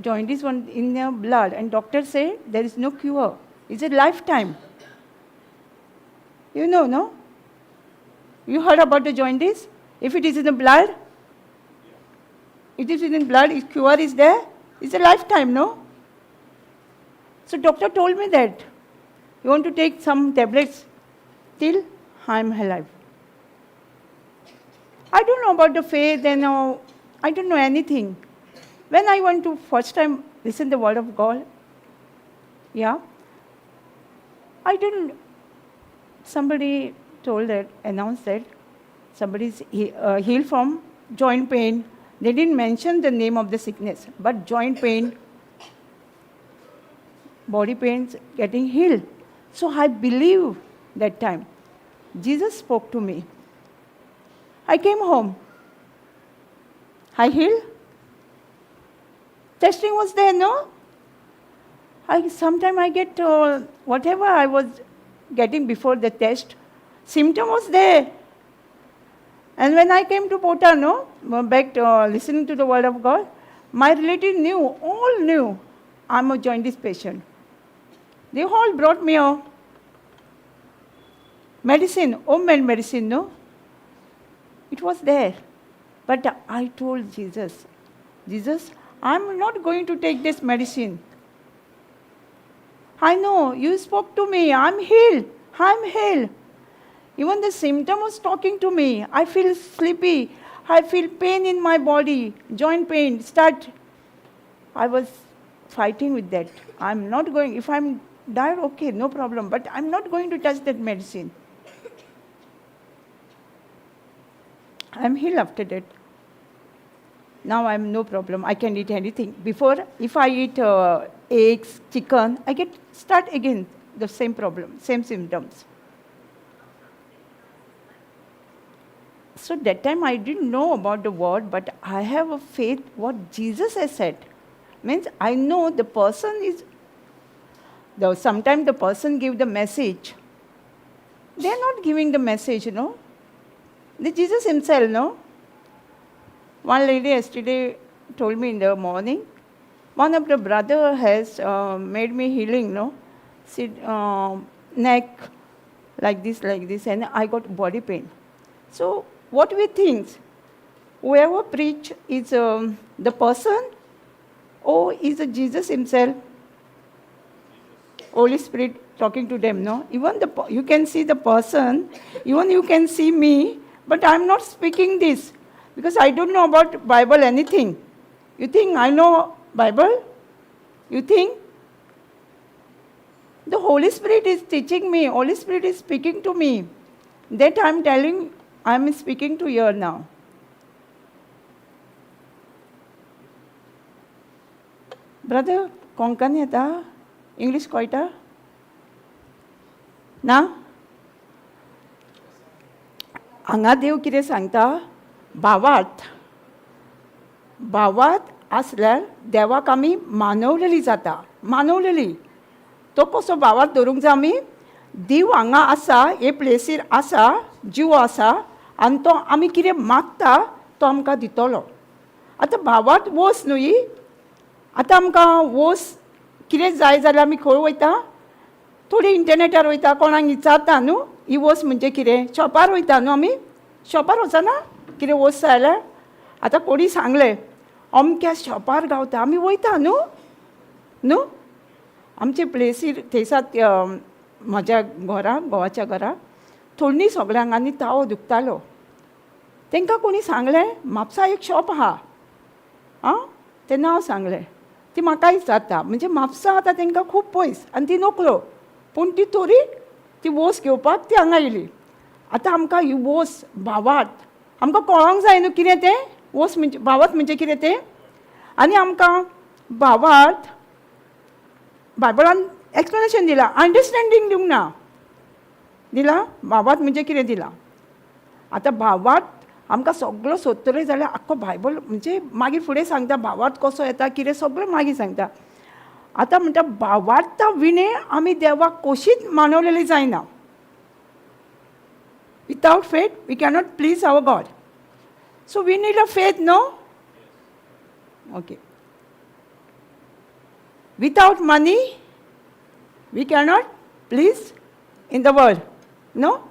Jaundice one in the blood, and doctor say there is no cure. It's a lifetime. You know, no? You heard about the jaundice? If it is in the blood, it is in blood, if cure is there, it's a lifetime, no? So doctor told me that you want to take some tablets till I'm alive. I don't know about the faith and I don't know anything. When I went to first time listen the word of God, yeah, I didn't, somebody told that, announced that somebody's healed from joint pain. They didn't mention the name of the sickness, but joint pain, body pains getting healed. So I believe that time. Jesus spoke to me. I came home. I healed. Testing was there, no? Sometimes I get whatever I was getting before the test, symptom was there. And when I came to Pota, no, back to listening to the word of God, my relative knew, all knew, I'm a jaundice patient. They all brought me a medicine, homemade medicine, no? It was there. But I told Jesus, Jesus, I'm not going to take this medicine. I know, you spoke to me, I'm healed, I'm healed. Even the symptom was talking to me. I feel sleepy, I feel pain in my body, joint pain, start. I was fighting with that. I'm not going, if I'm died, okay, no problem, but I'm not going to touch that medicine. I'm healed after that. Now I'm no problem. I can eat anything. Before, if I eat eggs, chicken, I get start again the same problem, same symptoms. So that time I didn't know about the word, but I have a faith what Jesus has said. Means I know the person is, though sometimes the person give the message. They are not giving the message, you know. The Jesus himself, no? One lady yesterday told me in the morning, one of the brother has made me healing, no? See, neck, like this, and I got body pain. So what we think, whoever preach is the person or is Jesus himself? Holy Spirit talking to them, no? Even the you can see the person, even you can see me, but I'm not speaking this because I don't know about Bible anything. You think I know Bible? You think? The Holy Spirit is teaching me, Holy Spirit is speaking to me. That I'm telling, I'm speaking to you now. Brother, Konkani येता? English कळटा? ना? हांगा देव कितें सांगता? भावार्थ. भावार्थ आसल्यार देवाक आमी मानवलेली जाता, मानवलेली. तो कसो भावार्थ धरूंक जाय आमी? देव हांगा आसा, हे प्लेसीर आसा, जीव आसा, आनी तो आमी कितें मागता तो आमकां दितलो. आतां भावार्थ वस न्हू, आतां आमकां वस कितें जाय जाल्यार आमी खंय वयता? थोडी इंटरनेटार वयता, कोणाक विचारता न्हू ही वस म्हणजे कितें, शॉपार वयता न्हू आमी, शॉपार वचना कितें वस जाय जाल्यार. आतां कोणी सांगलें अमक्या शॉपार गावता, आमी वयता न्हू न्हू. आमचे प्लेसीर थंयसात म्हज्या घरा, घोवाच्या घरा थोडीं सगळ्यांक आनी तावो दुखतालो. तांकां कोणी सांगलें म्हापसा एक शॉप आहा, आं तें नांव सांगलें. ती म्हाका विचारता म्हणजे म्हापसा आतां तांकां खूब पयस आनी ती नकळो, पूण ती तरी ती वस घेवपाक ती हांगा येयली. आतां आमकां ही वस भावार्थ आमकां कळोंक जाय न्हू कितें तें वस म्हणजे, भावार्थ म्हणजे कितें तें. आनी आमकां भावार्थ बायबलान एक्सप्लेनेशन दिलां, अंडरस्टँडींग दिवंक ना दिलां. भावार्थ म्हणजे कितें दिलां. आतां भावार्थ आमकां सगळो सोदतले जाल्यार आख्खो बायबल म्हणजे मागीर फुडें सांगता भावार्थ कसो येता कितें सगळें मागीर सांगता. आतां म्हणटा भावार्था विणे आमी देवाक कशीच मानवलेली जायना. Without faith we cannot please our God. So we need a faith, no? Okay. Without money we cannot please in the world. No?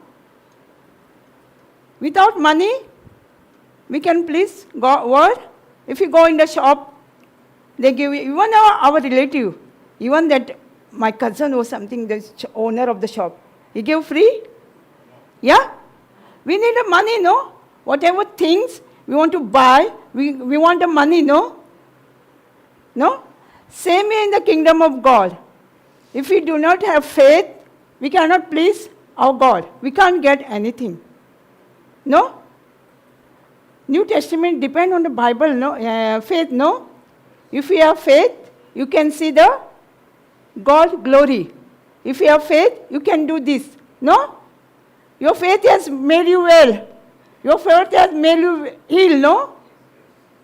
Without money we can please God world. If you go in the shop, they give you, even our relative, even that my cousin or something, the owner of the shop, he give free? Yeah? We need the money, no? Whatever things we want to buy, we want the money, no? No? Same in the kingdom of God. If we do not have faith, we cannot please our God. We can't get anything. No? New Testament depend on the Bible, no? Faith, no? If you have faith, you can see the God glory. If you have faith, you can do this. No? Your faith has made you well. Your faith has made you heal, no?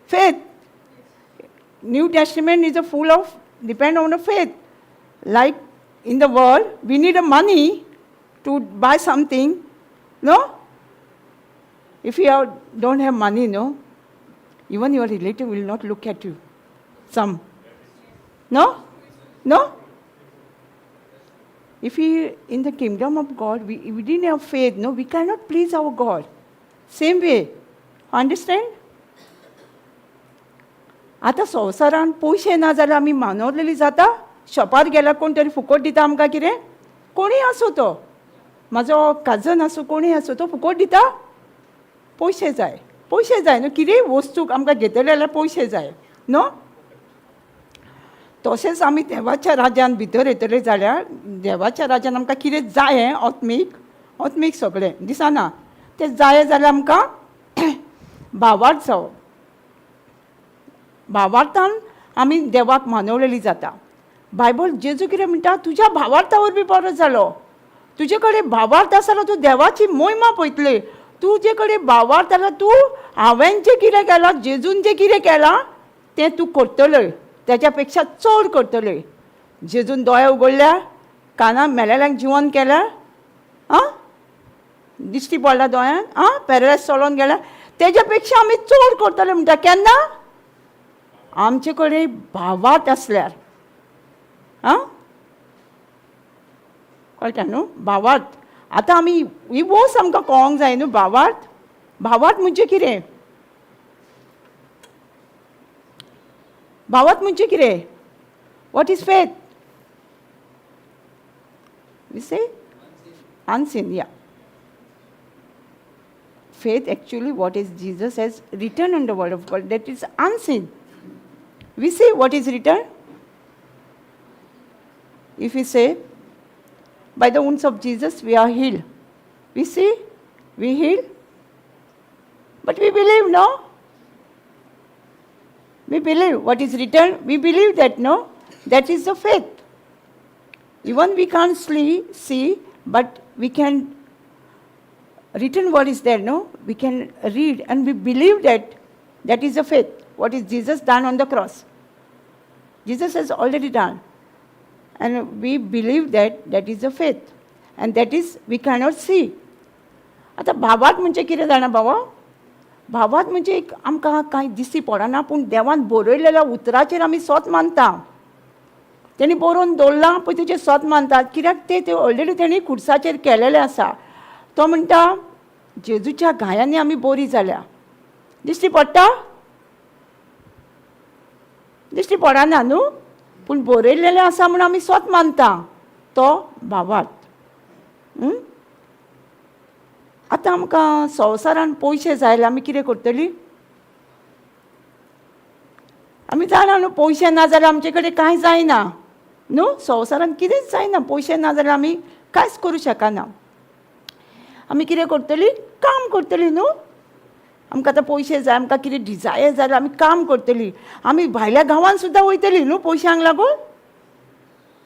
Faith. New Testament is a full of, depend on the faith. Like in the world, we need a money to buy something, no? If you don't have money, no? Even your relative will not look at you. Some. No? No? If we, in the kingdom of God, we didn't have faith, no, we cannot please our God. Same way. Understand? आतां संवसारान पयशे ना जाल्यार आमी मानवलेली जाता. शॉपार गेल्यार कोण तरी फुकट दिता आमकां कितें? कोणूय आसूं तो, म्हाजो कजन आसूं, कोणूय आसूं, तो फुकट दिता? पयशे जाय, पयशे जाय न्हू. कितेंय वस्तूक आमकां घेतले जाल्यार पयशे जाय न्हू. तशेंच आमी देवाच्या राज्यान भितर येतले जाल्यार देवाच्या राज्यान आमकां कितें जाय हें आत्मीक, आत्मीक सगळें दिसना तें जाय जाल्यार आमकां भावार्थ जावप. भावार्थान आमी देवाक मानवलेली जाता. बायबल जेजू कितें म्हणटा, तुज्या भावार्था वरवीं बरो जालो. तुजे कडेन भावार्थ आसा जाल्यार तूं देवाची मोहिमा पळयतली. तुजे कडेन भावार्थ जाल्यार तूं हांवें जें कितें केलां, जेजून जें कितें केलां तें तूं करतलय, तेच्या पेक्षा चड करतलय. जेजून दोळे उगडल्या, कानां मेलेल्यांक जिवन केल्या, आं दिश्टी पडला दोळ्यान, आं पॅरलायज चलोन गेल्या, तेज्या पेक्षा आमी चड करतले म्हणटा. केन्ना? आमचे कडेन भावार्थ आसल्यार. आं कळटा न्हू भावार्थ? आतां आमी ही वोस आमकां कळोंक जाय न्हू भावार्थ. भावार्थ म्हणजे कितें? भावार्थ म्हणजे कितें? What is faith? We say unseen. Yeah, faith actually what is Jesus has written on the word of God, that is unseen. We see what is written. If we say, by the wounds of Jesus we are healed. We see, we heal. But we believe, no? We believe what is written, we believe that, no? That is the faith. Even we can't see, but we can, written word is there, no? We can read and we believe that that is the faith. What is Jesus done on the cross? Jesus has already done. And we believe that that is the faith. And that is, we cannot see. आतां भावार्थ म्हणजे कितें जाणा बाबा? भावार्थ म्हणजे एक आमकां कांय दिश्टी पडना, पूण देवान बरयलेल्या उतराचेर आमी सोत मानता. तेणी बरोवन दवरलां पळय तेजेर सोत मानतात. कित्याक तें ऑलरेडी तेणी खुर्साचेर केलेलें आसा. तो म्हणटा जेजूच्या घायांनी आमी बरी जाल्या. दिश्टी पडटा? दिश्टी पडना न्हू, पूण बरयलेलें आसा म्हूण आमी सोत मानता. तो भावार्थ. आतां आमकां संवसारान पयशे जाय जाल्यार आमी कितें करतली? आमी जाणा न्हू, पयशे ना जाल्यार आमचे कडेन कांय जायना न्हू. संवसारान कितेंच जायना, पयशे ना जाल्यार आमी कांयच करूं शकना. आमी कितें करतली? काम करतली न्हू. आमकां आतां पयशे जाय, आमकां कितें डिजायर जाय जाल्यार आमी काम करतली. आमी भायल्या गांवान सुद्दां वयतली न्हू पयशांक लागून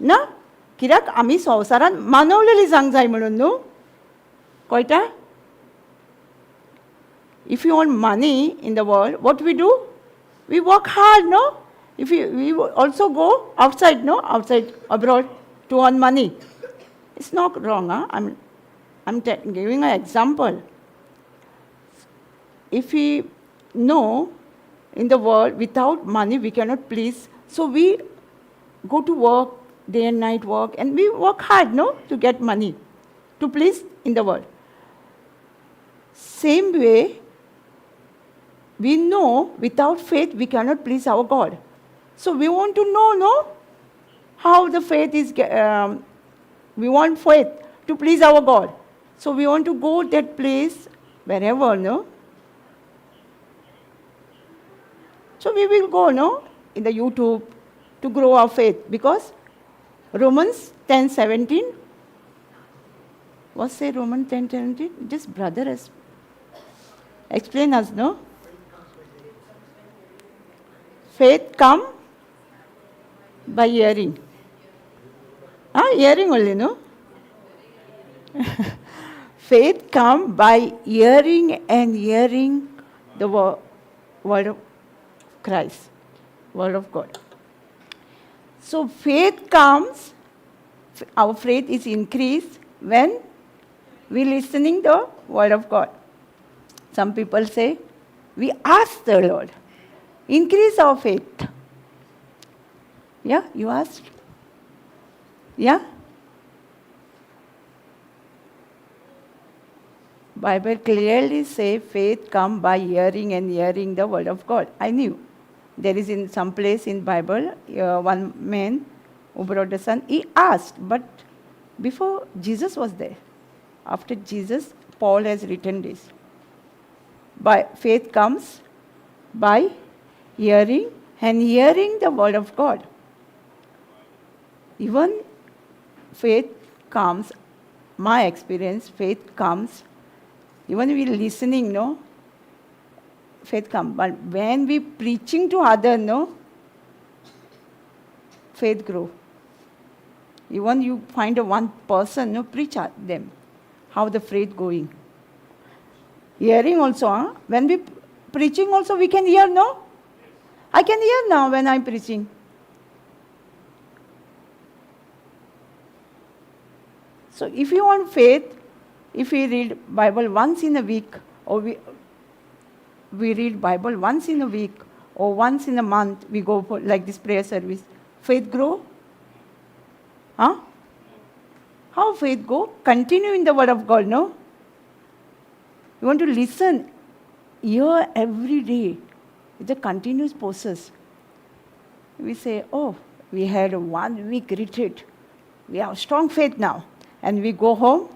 ना, कित्याक आमी संवसारान मानवलेली जावंक जाय म्हणून न्हू. कळटा? If you want money in the world, what we do? We work hard, no? If we also go outside, no? Outside, abroad, to earn money. It's not wrong, huh? I'm giving an example. If we know in the world without money we cannot please, so we go to work, day and night work, and we work hard, no, to get money, to please in the world. Same way, we know without faith we cannot please our God. So we want to know, no, how the faith is, we want faith to please our God. So we want to go that place wherever, no? So we will go, no, in the YouTube to grow our faith, because Romans 10:17, what say Romans 10:17? This brother has explained us, no? Faith come by hearing. Hearing only, no? Faith come by hearing and hearing the word of Christ, word of God. So faith comes, our faith is increased when we listening the word of God. Some people say, we ask the Lord, increase our faith. Yeah, you ask? Yeah? Bible clearly say faith come by hearing and hearing the word of God. I knew. There is in some place in Bible, one man who brought the son, he asked, but before Jesus was there. After Jesus, Paul has written this. By faith comes by hearing and hearing the word of God. Even faith comes, my experience, faith comes, even we listening, no, faith comes. But when we preaching to other, no, faith grow. Even you find a one person, no, preach at them, how the faith going. Hearing also, huh? When we preaching also we can hear, no? I can hear now when I'm preaching. So if you want faith, if we read Bible once in a week, or we read Bible once in a week, or once in a month, we go for like this prayer service, faith grow? Huh? How faith go? Continue in the word of God, no? You want to listen, hear every day. It's a continuous process. We say, oh, we had a 1 week retreat. We have strong faith now. And we go home,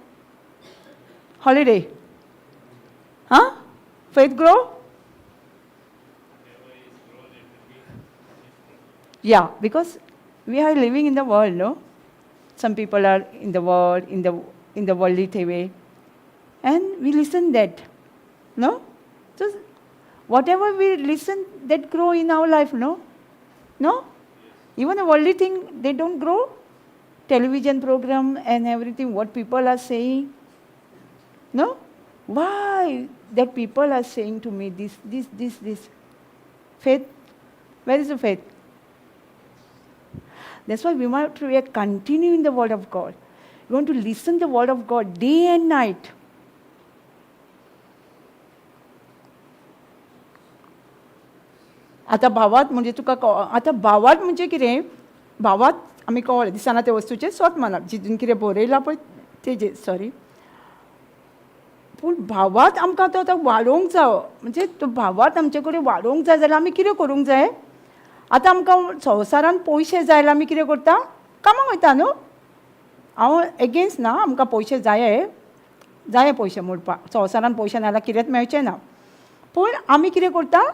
holiday. Huh? Faith grow? Yeah, because we are living in the world, no? Some people are in the world, in the worldly way. And we listen that, no? So whatever we listen, that grow in our life, no? No? Even the worldly thing, they don't grow. Television program and everything, what people are saying. No? Why that people are saying to me this, this, this, this? Faith? Where is the faith? That's why we want to continue in the word of God. We want to listen to the word of God day and night. आतां भावात म्हणजे तुका आतां भावात म्हणजे कितें? भावात आमी कळ्ळें दिसना त्या वस्तूचें स्वत मानप, जितून कितें बरयलां पळय तेजेर, सॉरी. पूण भावात आमकां तो आतां वाडोवंक जावो, म्हणजे तो भावात आमचे कडेन वाडोवंक जाय जाल्यार आमी कितें करूंक जाय? आतां आमकां संवसारान पयशे जाय जाल्यार आमी कितें करता? कामाक वयता न्हू. हांव एगेन्स्ट ना, आमकां पयशे जाये, जाये पयशे मोडपाक, संवसारान पयशे ना जाल्यार कितेंच मेळचें ना. पूण आमी कितें करता?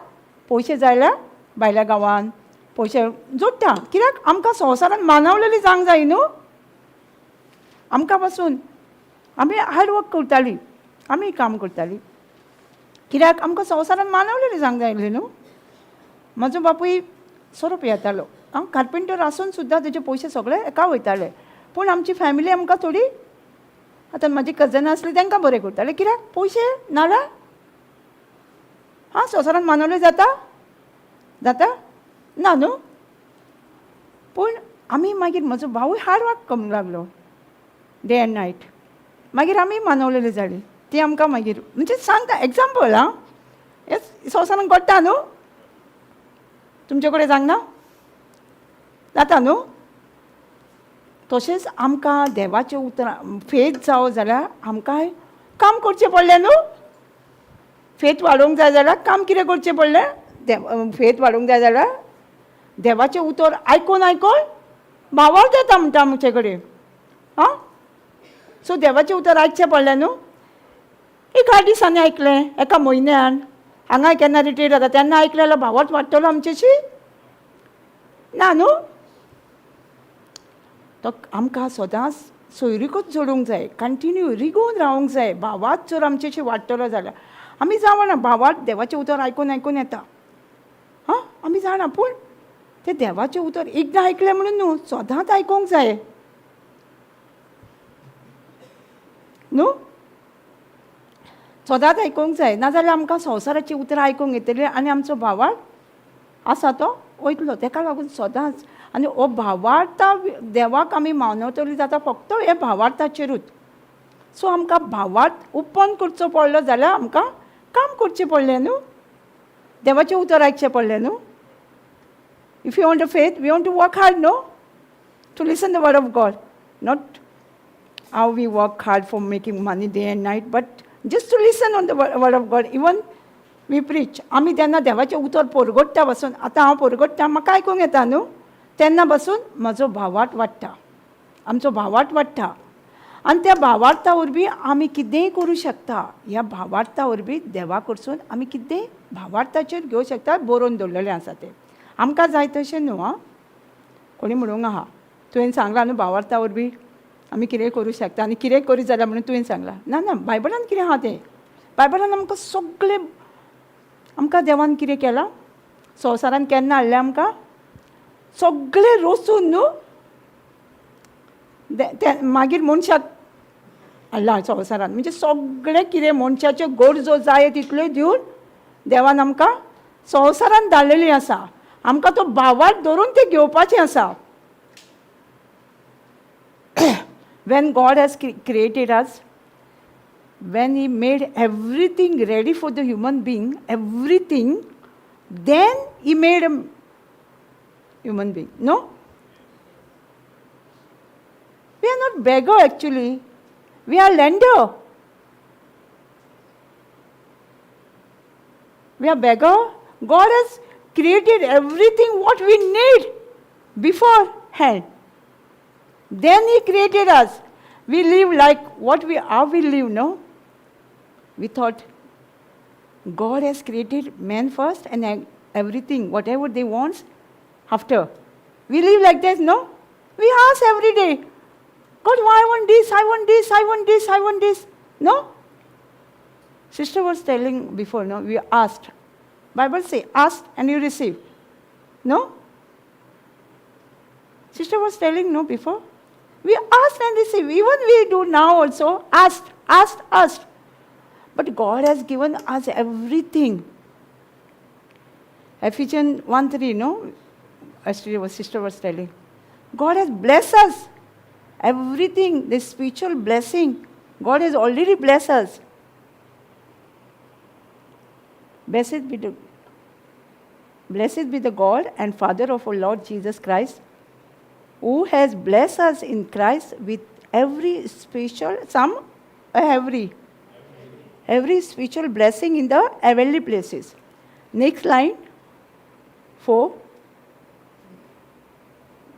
पयशे जाय जाल्यार भायल्या गांवान पयशे जोडटा, कित्याक आमकां संवसारान मानवलेली जावंक जाय न्हू. आमकां पासून आमी हार्ड वर्क करतालीं, आमी काम करतालीं, कित्याक आमकां संवसारान मानवलेली जावंक जाय आसली न्हू. म्हजो बापूय सोरो पियेतालो, हांव कार्पेंटर आसून सुद्दां तेजे पयशे सगळे एका वयताले. पूण आमची फॅमिली आमकां थोडी, आतां म्हाजी कजनां आसली तांकां बरें करताले, कित्याक पयशे नाल्यार हां संवसारान मानवले जाता जाता ना न्हू. पूण आमी मागीर म्हजो भावूय हार्ड वर्क करूंक लागलो डे एंड नायट, मागीर आमी मानवलेली जाली. ती आमकां मागीर म्हणजे सांगता एग्जाम्पल, आं, हें संवसारान घडटा न्हू, तुमचे कडेन जावंक ना? जाता न्हू. तशेंच आमकां देवाचें उतरां फेत जावो जाल्यार आमकांय काम करचें पडलें न्हू. फेत वाडोवंक जाय जाल्यार काम कितें करचें पडलें? देव फेत वाडोवंक जाय जाल्यार देवाचें उतर आयकून आयकून भावार्थ येता म्हणटा आमचे कडेन. आं, सो देवाचें उतर आयकचें पडलें न्हू. एक 8 दिसांनी आयकलें, एका म्हयन्यान, हांगा केन्ना रिटायर जाता तेन्ना आयकलें जाल्यार भावार्थ वाडटलो आमचेशी ना न्हू. तो आमकां सदांच सोयरीकूच जोडूंक जाय, कंटिन्यू रिगोवन रावंक जाय. भावार्थ जर आमचेशी वाडटलो जाल्यार आमी जावना, भावार्थ देवाचें उतर आयकून आयकून येता. हां, आमी जाणा, पूण तें देवाचें उतर एकदां आयकलें म्हणून न्हू, सदांच आयकूंक जाय न्हू, सदांच आयकूंक जाय. नाजाल्यार आमकां संवसाराचीं उतरां आयकूंक येतलीं आनी आमचो भावार्थ आसा तो वयतलो. तेका लागून सदांच आनी हो भावार्था देवाक आमी मानवतली जाता फक्त हे भावार्थाचेरूच. सो आमकां भावार्थ उत्पन्न करचो पडलो जाल्यार आमकां काम करचें पडलें न्हू, देवाचें उतर आयकचें पडलें न्हू. If you want a faith, we want to work hard, no, to listen the word of God. Not how we work hard for making money day and night, but just to listen on the word of God. Even we preach, आमी तेन्ना देवाचें उतर परगट्टा बसून, आतां हांव परगट्टा म्हाका आयकूंक येता न्हू, तेन्ना बसून म्हजो भावार्थ वाडटा, आमचो भावार्थ वाडटा. आनी त्या भावार्था वरवीं आमी कितेंय करूं शकता. ह्या भावार्था वरवीं देवा कडसून आमी कितेंय भावार्थाचेर घेवं शकता. बरोवन दवरलेलें आसा तें आमकां जाय तशें न्हू. आं, कोणी म्हणूंक आहा तुवें सांगलां न्हू भावार्था वरवीं आमी कितेंय करूं शकता आनी कितेंय करीत जाल्यार म्हणून तुवें सांगलां. ना ना, बायबलान कितें आहा तें, बायबलान आमकां सगळें, आमकां देवान कितें केलां संवसारान केन्ना हाडलें आमकां सगळें रचून न्हू, ते मागीर मनशाक हाडला संवसारान. म्हणजे सगळें कितें मनशाच्यो गरजो जाय तितल्यो दिवन देवान आमकां संवसारान धाडलेली आसा. आमकां तो भावार्थ धरून तें घेवपाचें आसा. When God has created us, when He made everything ready for the human being, everything, then He made a human being. No? We are not beggar actually. We are lender. We are beggar. God has created everything what we need beforehand. Then He created us. We live like what we are, we live, no? We thought God has created man first and everything, whatever they want, after. We live like this, no? We ask every day, God, why I want this, I want this, I want this, I want this. No? Sister was telling before, no? We asked. Bible say, ask and you receive. No? Sister was telling, no, before. We ask and receive. Even we do now also. Ask, ask, ask. But God has given us everything. Ephesians 1:3, no? Yesterday sister was telling. God has blessed us. Everything, the spiritual blessing, God has already blessed us. Blessed be the God and Father of our Lord Jesus Christ, who has blessed us in Christ with every spiritual, every spiritual blessing in the heavenly places. Next line, 4.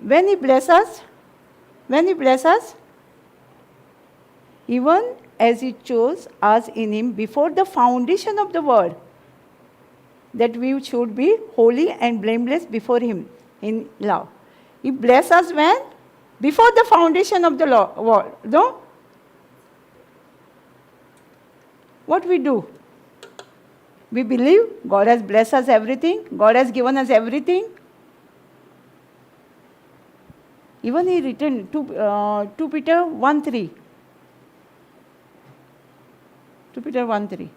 When He blesses us, when He blesses us, even as He chose us in Him before the foundation of the world, that we should be holy and blameless before Him in love. He blessed us when? Before the foundation of the world. No? What we do? We believe God has blessed us everything. God has given us everything. Even He written 2 Peter 1:3. 2 Peter 1:3.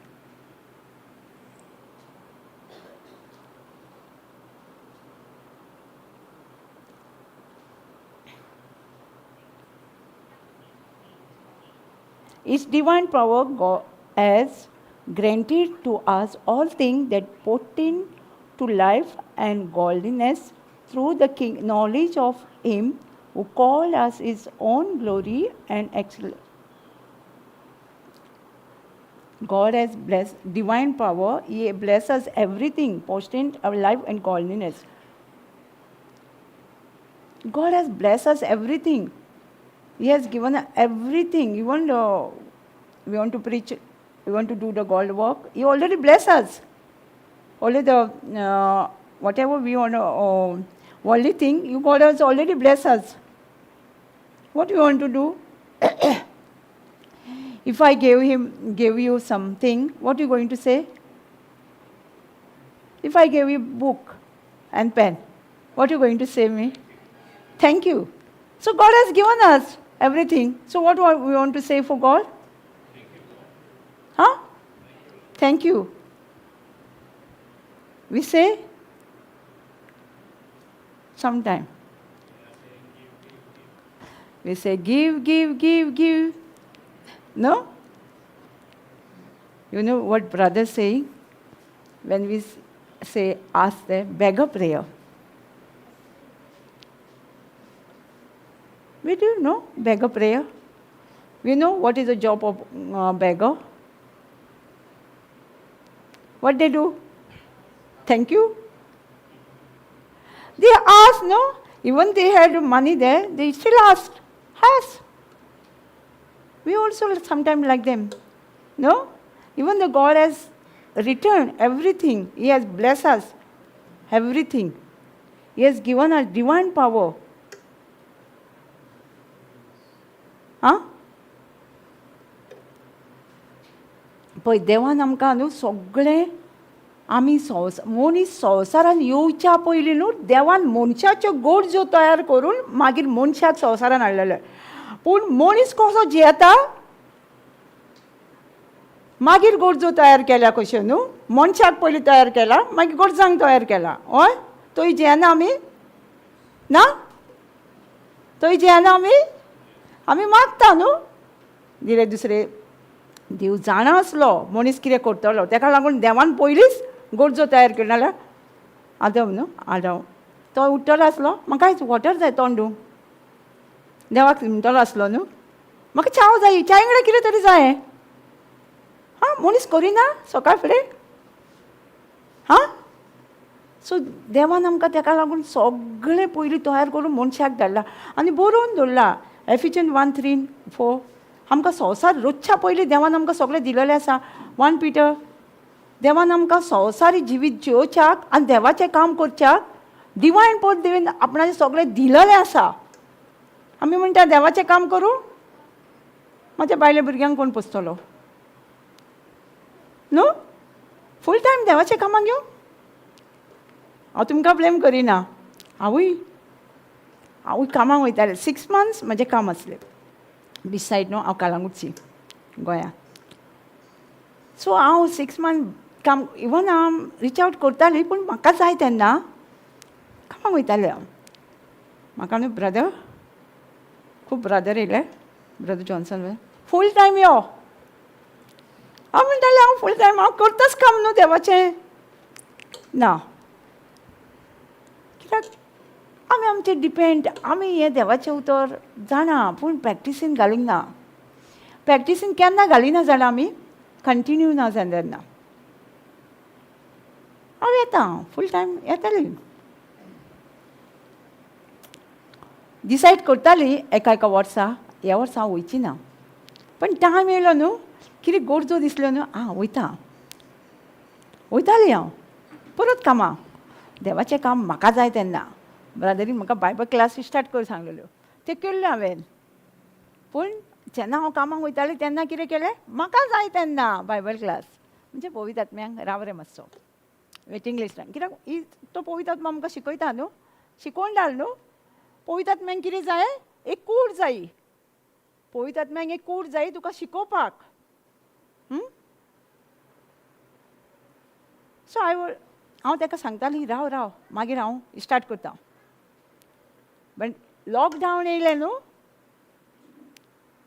His divine power God has granted to us all things that pertain to life and godliness through the knowledge of Him Who called us his own glory and excellence. God has blessed divine power. He bless us everything, potent our life and godliness. God has blessed us everything. He has given everything. Even though we want to preach, we want to do the God work, He already blessed us. Only the whatever we want to, worldly thing, you God has already blessed us. What you want to do? If I gave you something, what are you going to say? If I gave you book and pen, what are you going to say me? Thank you. So God has given us everything. So what do we want to say for God? Thank you. Huh? Thank you. We say sometime. We say give, give, give, give. No? You know what brother saying? When we say ask the beggar prayer. We do know beggar prayer. We know what is the job of beggar. What they do? Thank you. They ask, no? Even they had money there, they still ask. Ask. We also sometimes like them. No? Even though God has returned everything, He has blessed us, everything. He has given us divine power. आं, पळय देवान आमकां न्हू सगळें, आमी मनीस संवसारान येवच्या पयलीं न्हू देवान मनशाच्यो गरजो तयार करून मागीर मनशाक संवसारान हाडलेले. पूण मनीस कसो जियेता, मागीर गरजो तयार केल्या कश्यो न्हू, मनशाक पयलीं तयार केला, मागीर गरजांक तयार केला. हय, तोय जियेना आमी ना, तोय जियेना आमी, आमी मागता न्हू. दिले दुसरे देव जाणा आसलो मनीस कितें करतलो, तेका लागून देवान पयलींच गरजो तयार केलो. नाल्यार आदम न्हू, आदम तो उठ्ठलो आसलो, म्हाका वॉटर जाय तोंड धुवंक, देवाक म्हणटलो आसलो न्हू, म्हाका च्याव जाय, च्या वांगडा कितें तरी जाय. हां, मनीस करिना सकाळ फुडें. हां, सो देवान आमकां तेका लागून सगळें पयलीं तयार करून मनशाक धाडला आनी बरोवन दवरला. एफिजन 1:3-4 आमकां संवसार रोजच्या पयलीं देवान आमकां सगळें दिलेलें आसा. 1 पीटर, देवान आमकां संवसारी जिवीत जियोवच्याक आनी देवाचें काम करच्याक डिवायन पद देवीन आपणाचें सगळें दिलेलें आसा. आमी म्हणटा देवाचें काम करूं, म्हाज्या बायले भुरग्यांक कोण पोसतलो न्हू, फूल टायम देवाचें कामाक घेवं. हांव तुमकां ब्लेम करिना, हांवूय हांवूय कामाक वयतालें. 6 मंथ्स म्हजें काम आसलें बीच सायड न्हू, हांव कालांगुटची गोंया. सो हांव 6 मंथ काम, इवन हांव रिच आवट करतालीं, पूण म्हाका जाय तेन्ना कामाक वयतालें हांव. म्हाका न्हू ब्रदर, खूब ब्रदर येयले, ब्रदर जॉन्सन, फूल टायम यो. हांव म्हणटालें हांव फूल टायम हांव करताच काम न्हू देवाचें ना, कित्याक आमी आमचेर डिपेंड, आमी हें देवाचें उतर जाणा पूण प्रॅक्टिसीन घालींक ना. प्रॅक्टिसीन केन्ना घालिना जाणा आमी, कंटिन्यू ना जालें तेन्ना. हांव येता फूल टायम येताली, डिसायड करताली एका एका वर्सा, ह्या वर्सा हांव वयची ना, पण टायम येयलो न्हू, कितें गरजो दिसल्यो न्हू, आं वयता, वयताली हांव परत कामाक. देवाचें काम म्हाका जाय तेन्ना. ब्रदरीन म्हाका बायबल क्लास स्टार्ट कर सांगलेल्यो, तें केल्लें हांवें. पूण जेन्ना हांव कामाक वयतालें तेन्ना कितें केलें, म्हाका जाय तेन्ना बायबल क्लास म्हणजे पवित्र आत्म्यांक राव रे मातसो वेटींग लिस्टान, कित्याक ही तो पवित्र आत्मा आमकां शिकयता न्हू, शिकोवन धाड न्हू. पवित्र आत्म्यांक कितें जाय, एक कूड जाय, पवित्र आत्म्यांक एक कूड जाय तुका शिकोवपाक. सो हांव ताका सांगताली राव राव, मागीर हांव स्टार्ट करता. बट लॉकडावन येयलें न्हू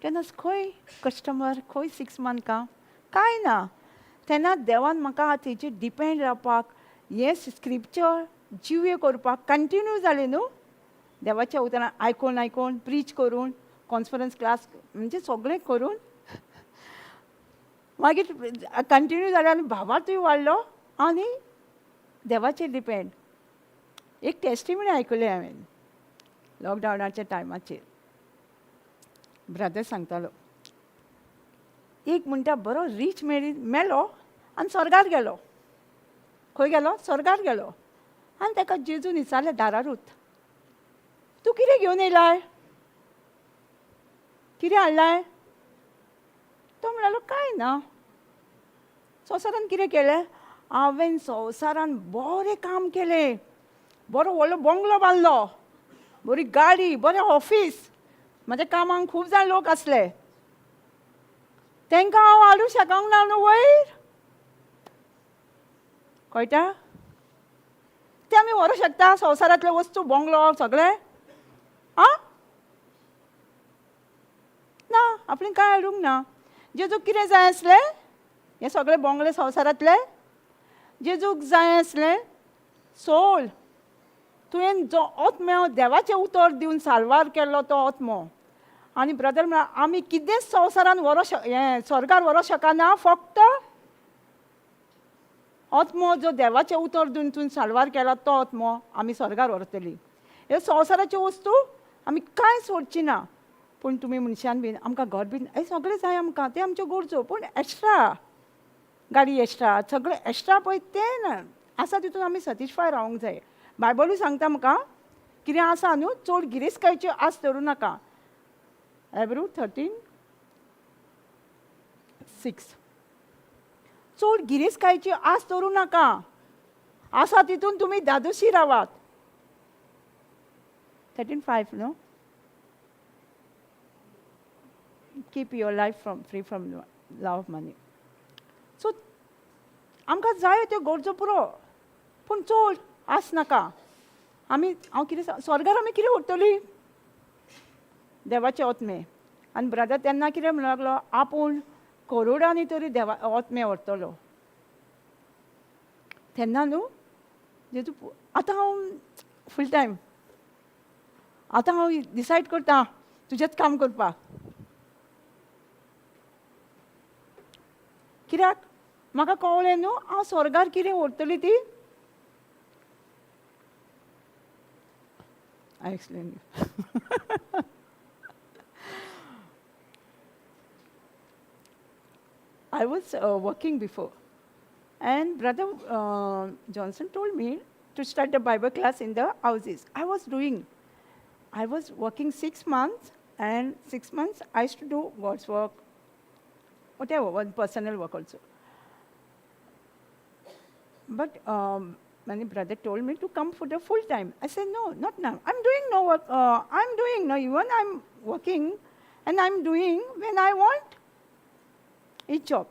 तेन्ना खंय कस्टमर, खंय 6 मंथ काम, कांय ना. तेन्ना देवान म्हाका तेजेर डिपेंड रावपाक, हें स्क्रिप्चर जिवे करपाक कंटिन्यू जालें न्हू. देवाच्या उतरां आयकोन आयकोन प्रीच करून, कॉन्फरन्स क्लास म्हणजे सगळें करून मागीर कंटिन्यू जालें आनी भावार्तूय वाडलो आनी देवाचेर डिपेंड. एक टेस्टिमनी आयकली हांवें लॉकडावनाच्या टायमाचेर. ब्रदर सांगतालो, एक म्हणटा बरो रीच मेरी मेलो आनी स्वर्गार गेलो. खंय गेलो? स्वर्गार गेलो. आनी ताका जेजून विचारलें दारारूच, तूं कितें घेवन येयलाय, कितें हाडलाय? तो म्हणालो कांय ना. संवसारान कितें केलें? हांवें संवसारान बरें काम केलें, बरो व्हडलो बंगलो बांदलो, बरी गाडी, बरें ऑफीस, म्हज्या कामांक खूब जाण लोक आसले, तांकां हांव हाडूंक शकना न्हू वयर, कळटा? ते आमी व्हरूंक शकता संवसारांतल्यो वस्तू, बंगलो सगळें? आं, ना, आपणें कांय हाडूंक ना. जेजूक कितें जाय आसलें? हे सगळे बंगले संवसारांतले जेजूक जाय आसलें सोल. तुवें जो आत्म्यो देवाचें उतर दिवन साल्वार केल्लो तो आत्मो. आनी ब्रदर म्हळ्यार आमी कितेंच संवसारान व्हरो हें स्वर्गार व्हरोंक शकना, फक्त आत्मो जो देवाचें उतर दिवन तुवें साल्वार केला तो आत्मो आमी स्वर्गार व्हरतली. हे संवसाराच्यो वस्तू आमी कांय सोडची ना. पूण तुमी मनशान बीन आमकां घर बीन हें सगळें जाय आमकां, तें आमच्यो गरजो, पूण एक्स्ट्रा गाडी, एक्स्ट्रा सगळें एक्स्ट्रा पळय तें ना आसा तितून आमी सॅटिस्फाय रावंक जाय. बायबलूय सांगता म्हाका कितें आसा न्हू, चड गिरेस्तकायेची आस धरूं नाका. हेब्रू 13:6. चड गिरेस्तकायेची आस धरूं नाका, आसा तितून तुमी धादोशी रावात. 13:5 न्हू? Keep your life from free from love of money. So आमकां जाय त्यो गरजो पुरो, पूण चड आस नाका. आमी हांव कितें, स्वर्गार आमी कितें व्हरतली? देवाचे आत्मे. आनी ब्रदर तेन्ना कितें म्हणूंक लागलो, आपूण करोडांनी तरी देवा आत्मे व्हरतलो. तेन्ना न्हू जेजू, आतां हांव फूल टायम, आतां हांव डिसायड करता तुजेंच काम करपाक. कित्याक म्हाका कळ्ळें न्हू हांव स्वर्गार कितें व्हरतली ती. I explain you. I was working before, and Brother Johnson told me to start the Bible class in the houses. I was doing. I was working 6 months, and 6 months I used to do God's work, whatever, one personal work also. But my brother told me to come for the full time. I said, no, not now. I'm doing no work. I'm doing no, even I'm working, and I'm doing when I want each job.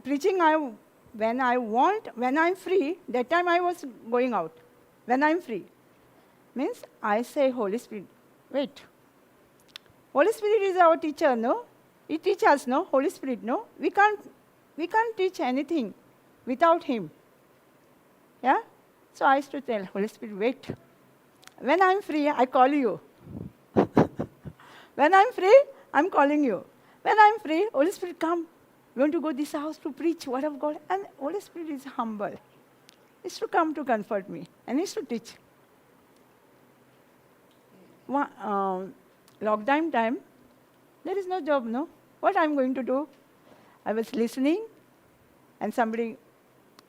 Preaching, when I want, when I'm free, that time I was going out. When I'm free. Means I say, Holy Spirit, wait. Holy Spirit is our teacher, no? He teaches us, no? Holy Spirit, no? We can't teach anything without him. Yeah? So I used to tell Holy Spirit, wait. When I'm free, I call you. When I'm free, I'm calling you. When I'm free, Holy Spirit, come. We want to go this house to preach word of God. And Holy Spirit is humble. He used to come to comfort me and he used to teach. One, lockdown time, there is no job, no? What I'm going to do? I was listening and somebody,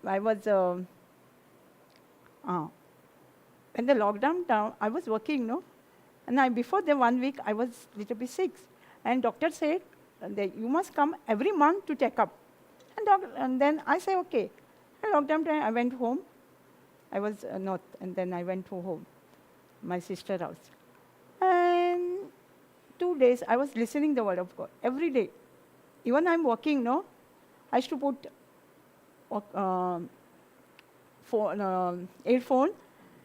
I was, when the lockdown down, I was working, no? And before the 1 week, I was little bit sick. And doctor said that you must come every month to check up. And then I say, okay. And lockdown time, I went home. I was not, and then I went to home, my sister house. And 2 days, I was listening the word of God every day. Even I'm working, no? I used to put phone, earphone,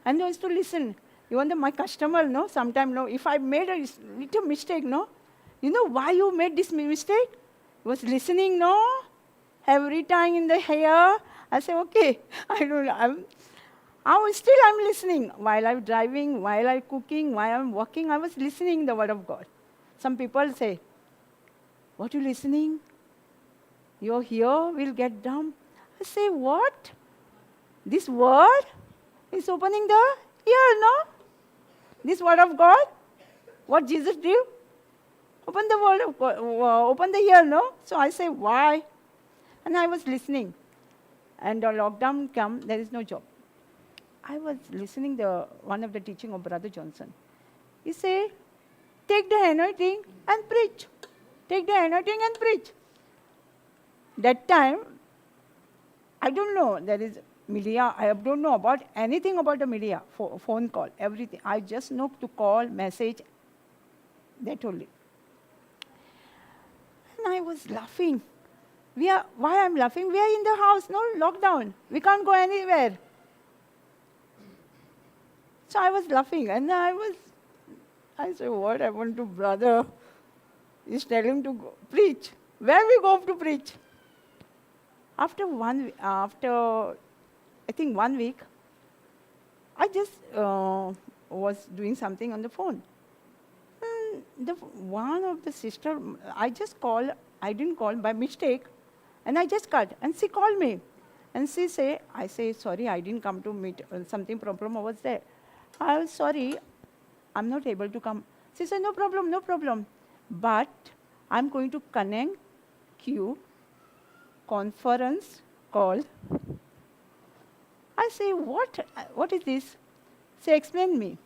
and I used to listen. Even my customer, no, sometimes, no, if I made a little mistake, no, you know why you made this mistake? Was listening, no? Every time in the hair, I say, okay, I don't, Still I'm listening. While I'm driving, while I'm cooking, while I'm walking, I was listening the word of God. Some people say, what you listening? Your ear will get dumb. I say, what? This word is opening the ear, no? This word of God? What Jesus did? Open the word of God, open the ear, no? So I say, why? And I was listening. And the lockdown come, there is no job. I was listening the one of the teaching of Brother Johnson. He say, take the anointing and preach. Take the anointing and preach. That time, I don't know, there is media, I don't know about anything about the media, phone call, everything. I just know to call, message, that only. And I was laughing. Why I'm laughing? We are in the house, no lockdown. We can't go anywhere. So I was laughing, and I said, what happened to brother? He's telling to go, preach. Where we go to preach? After I think 1 week, I just was doing something on the phone. And the one of the sister, I just called, I didn't call by mistake, and I just cut, and she called me. And she say, I say, sorry, I didn't come to meet, something problem was there. I was sorry, I'm not able to come. She said, no problem, no problem. But I'm going to connect you, conference call. I say, what? What is this? She explained me.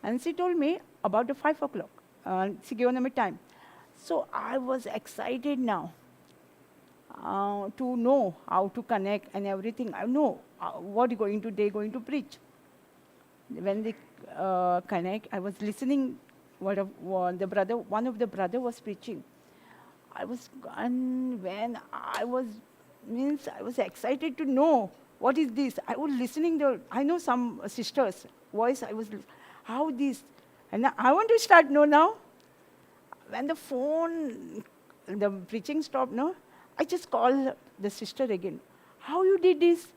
And she told me about the 5 o'clock. She gave me time. So I was excited now to know how to connect and everything. I know what they're going to preach. When they connect, I was listening what the brother, one of the brother was preaching. And when I was, means I was excited to know what is this. I was listening to, I know some sisters' voice, I was, how this, and I want to start know now. When the phone, the preaching stopped, no, I just call the sister again. How you did this?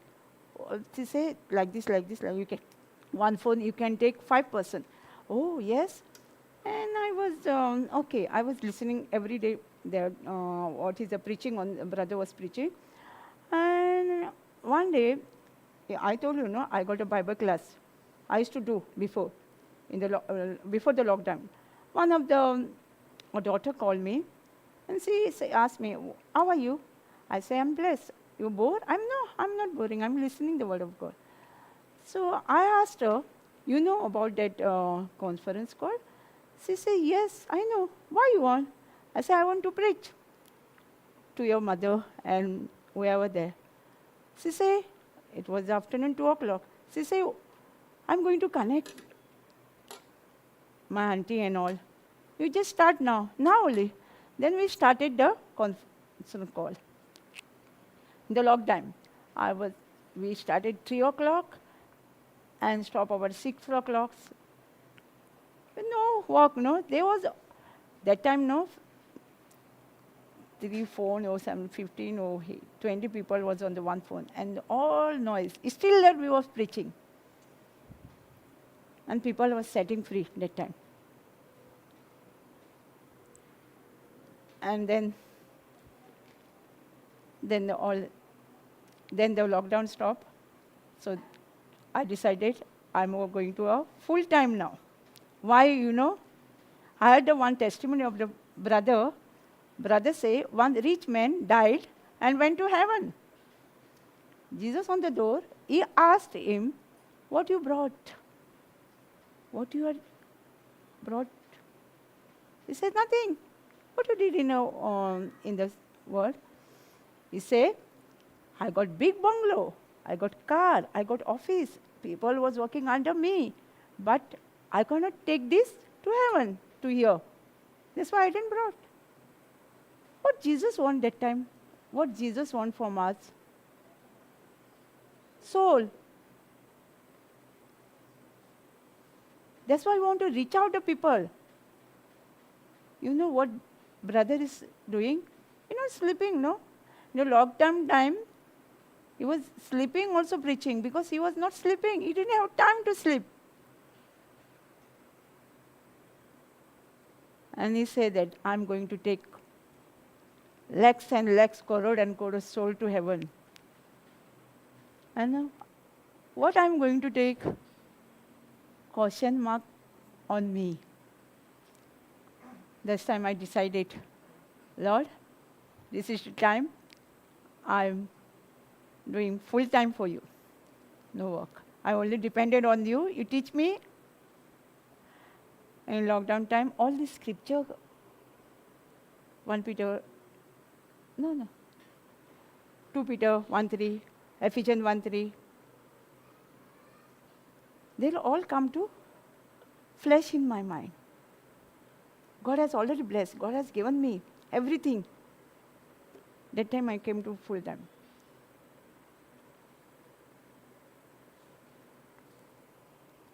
She said, like this, like this, like you can. One phone, you can take 5%. Oh, yes. And I was, okay, I was listening every day there, what is the preaching on, the brother was preaching. And one day, I told you, no, I got a Bible class. I used to do before, in the before the lockdown. One of the daughter called me, and she asked me, how are you? I say, I'm blessed. You bored? I'm no, I'm not boring. I'm listening the word of God. So I asked her, you know about that conference call? She said, yes, I know. Why you want? I said, I want to preach to your mother and whoever there. She said, it was afternoon, 2 o'clock. She said, I'm going to connect my auntie and all. You just start now, now only. Then we started the conference call. In the lockdown, we started 3 o'clock and stop about 6 o'clock. No work, no. There was, that time, no, 3 phone or 7, 15 or 20 people was on the one phone, and all noise. Still that we was preaching. And people were setting free that time. And then the lockdown stopped. So I decided I'm going to a full time now. Why, you know? I heard the one testimony of the brother. Brother say, one rich man died and went to heaven. Jesus on the door, he asked him, what you brought? What you had brought? He said, nothing. What you did in the world? He said, I got big bungalow, I got car, I got office, people was working under me, but I cannot take this to heaven, to here. That's why I didn't brought. What Jesus want that time? What Jesus want from us? Soul. That's why we want to reach out to people. You know what brother is doing? You know, sleeping, no? In the lockdown time, He was sleeping also preaching, because he was not sleeping. He didn't have time to sleep. And he said that I'm going to take lakhs and lakhs, crore and crore soul to heaven. And what I'm going to take? Question mark on me. This time I decided, Lord, this is the time I'm doing full time for you. No work. I only depended on you. You teach me. In lockdown time, all this scripture, 1 Peter, no, 2 Peter 1:3, Ephesians 1:3, they'll all come to flesh in my mind. God has already blessed. God has given me everything. That time I came to full time.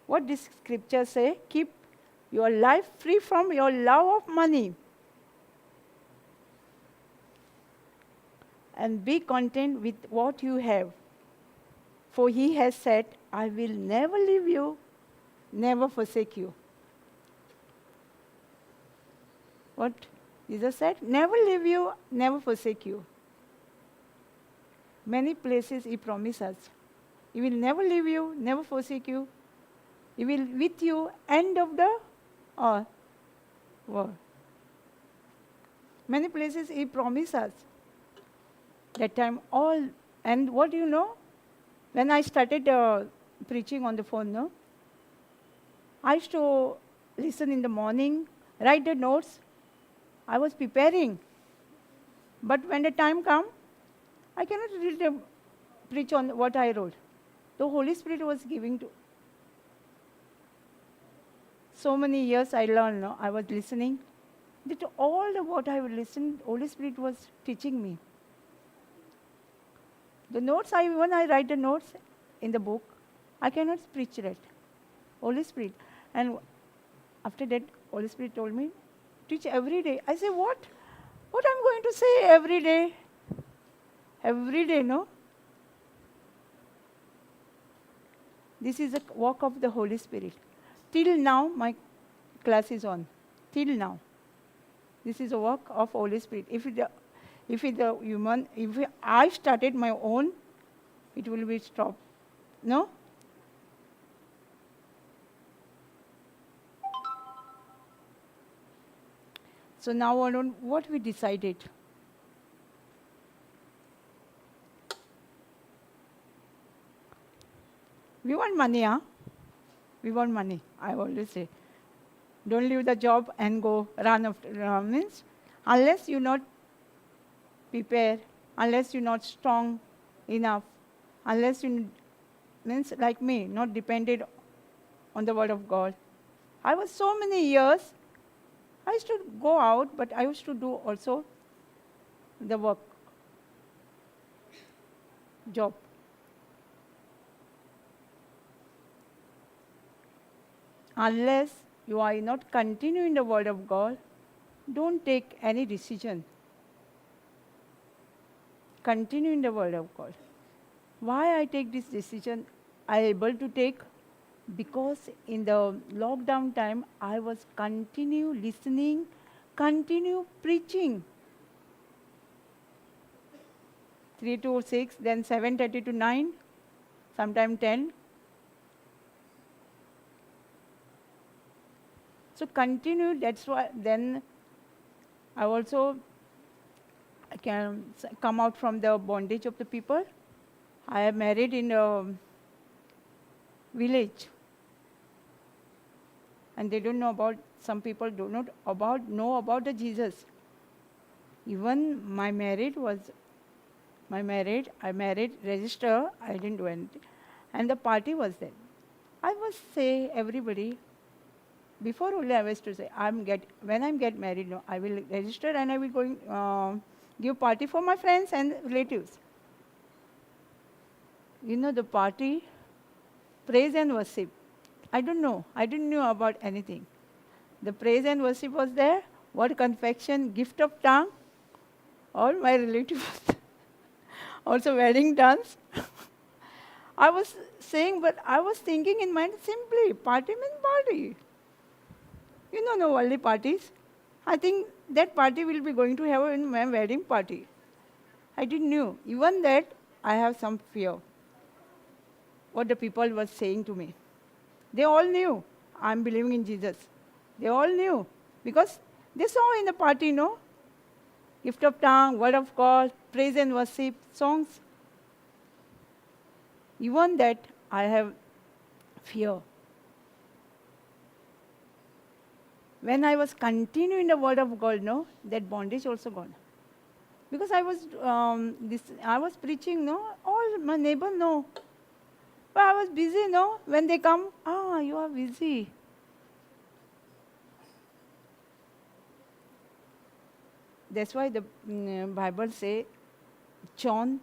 What this scripture say? Keep your life free from your love of money and be content with what you have. For he has said, I will never leave you, never forsake you. What Jesus said? Never leave you, never forsake you. Many places he promised us. He will never leave you, never forsake you. He will with you end of the world. Many places he promised us. That time all, and what do you know? When I started preaching on the phone, no? I used to listen in the morning, write the notes. I was preparing. But when the time come, I cannot read the preach on what I wrote. The Holy Spirit was giving to. So many years I learned, no? I was listening. That all the what I would listen, Holy Spirit was teaching me. The notes, when I write the notes in the book, I cannot preach that. Holy Spirit. And after that, Holy Spirit told me, teach every day. I say, what? What I'm going to say every day? Every day, no? This is a work of the Holy Spirit. Till now, my class is on. Till now. This is a work of Holy Spirit. If it, human, if I started my own, it will be stopped. No? So now on what we decided. We want money, huh? We want money, I always say. Don't leave the job and go run after, means, unless you're not prepared, unless you're not strong enough, unless you, means like me, not dependent on the word of God. I was so many years, I used to go out, but I used to do also the work, job. Unless you are not continuing the word of God, don't take any decision. Continue in the word of God. Why I take this decision? I able to take because in the lockdown time, I was continue listening, continue preaching. 3 to 6, then 7:30 to 9, sometime 10. So continue, that's why then I also can come out from the bondage of the people. I am married in a village. And they don't know about, some people do not about know about the Jesus. Even my marriage was, my marriage, I married, register, I didn't do anything. And the party was there. I must say everybody, before only I was to say, when I'm get married, no, I will register and I will go give party for my friends and relatives. You know the party, praise and worship. I don't know. I didn't know about anything. The praise and worship was there. Word confession, gift of tongue. All my relatives, Also wedding dance. I was saying, but I was thinking in mind simply, party means party. You know, no worldly parties. I think that party will be going to have in my wedding party. I didn't know. Even that, I have some fear. What the people were saying to me. They all knew I'm believing in Jesus. They all knew. Because they saw in the party, no? Gift of tongue, word of God, praise and worship, songs. Even that, I have fear. When I was continuing the word of God, no, that bondage also gone. Because I was preaching, no, all my neighbor know. But I was busy, no. When they come, you are busy. That's why the Bible say, John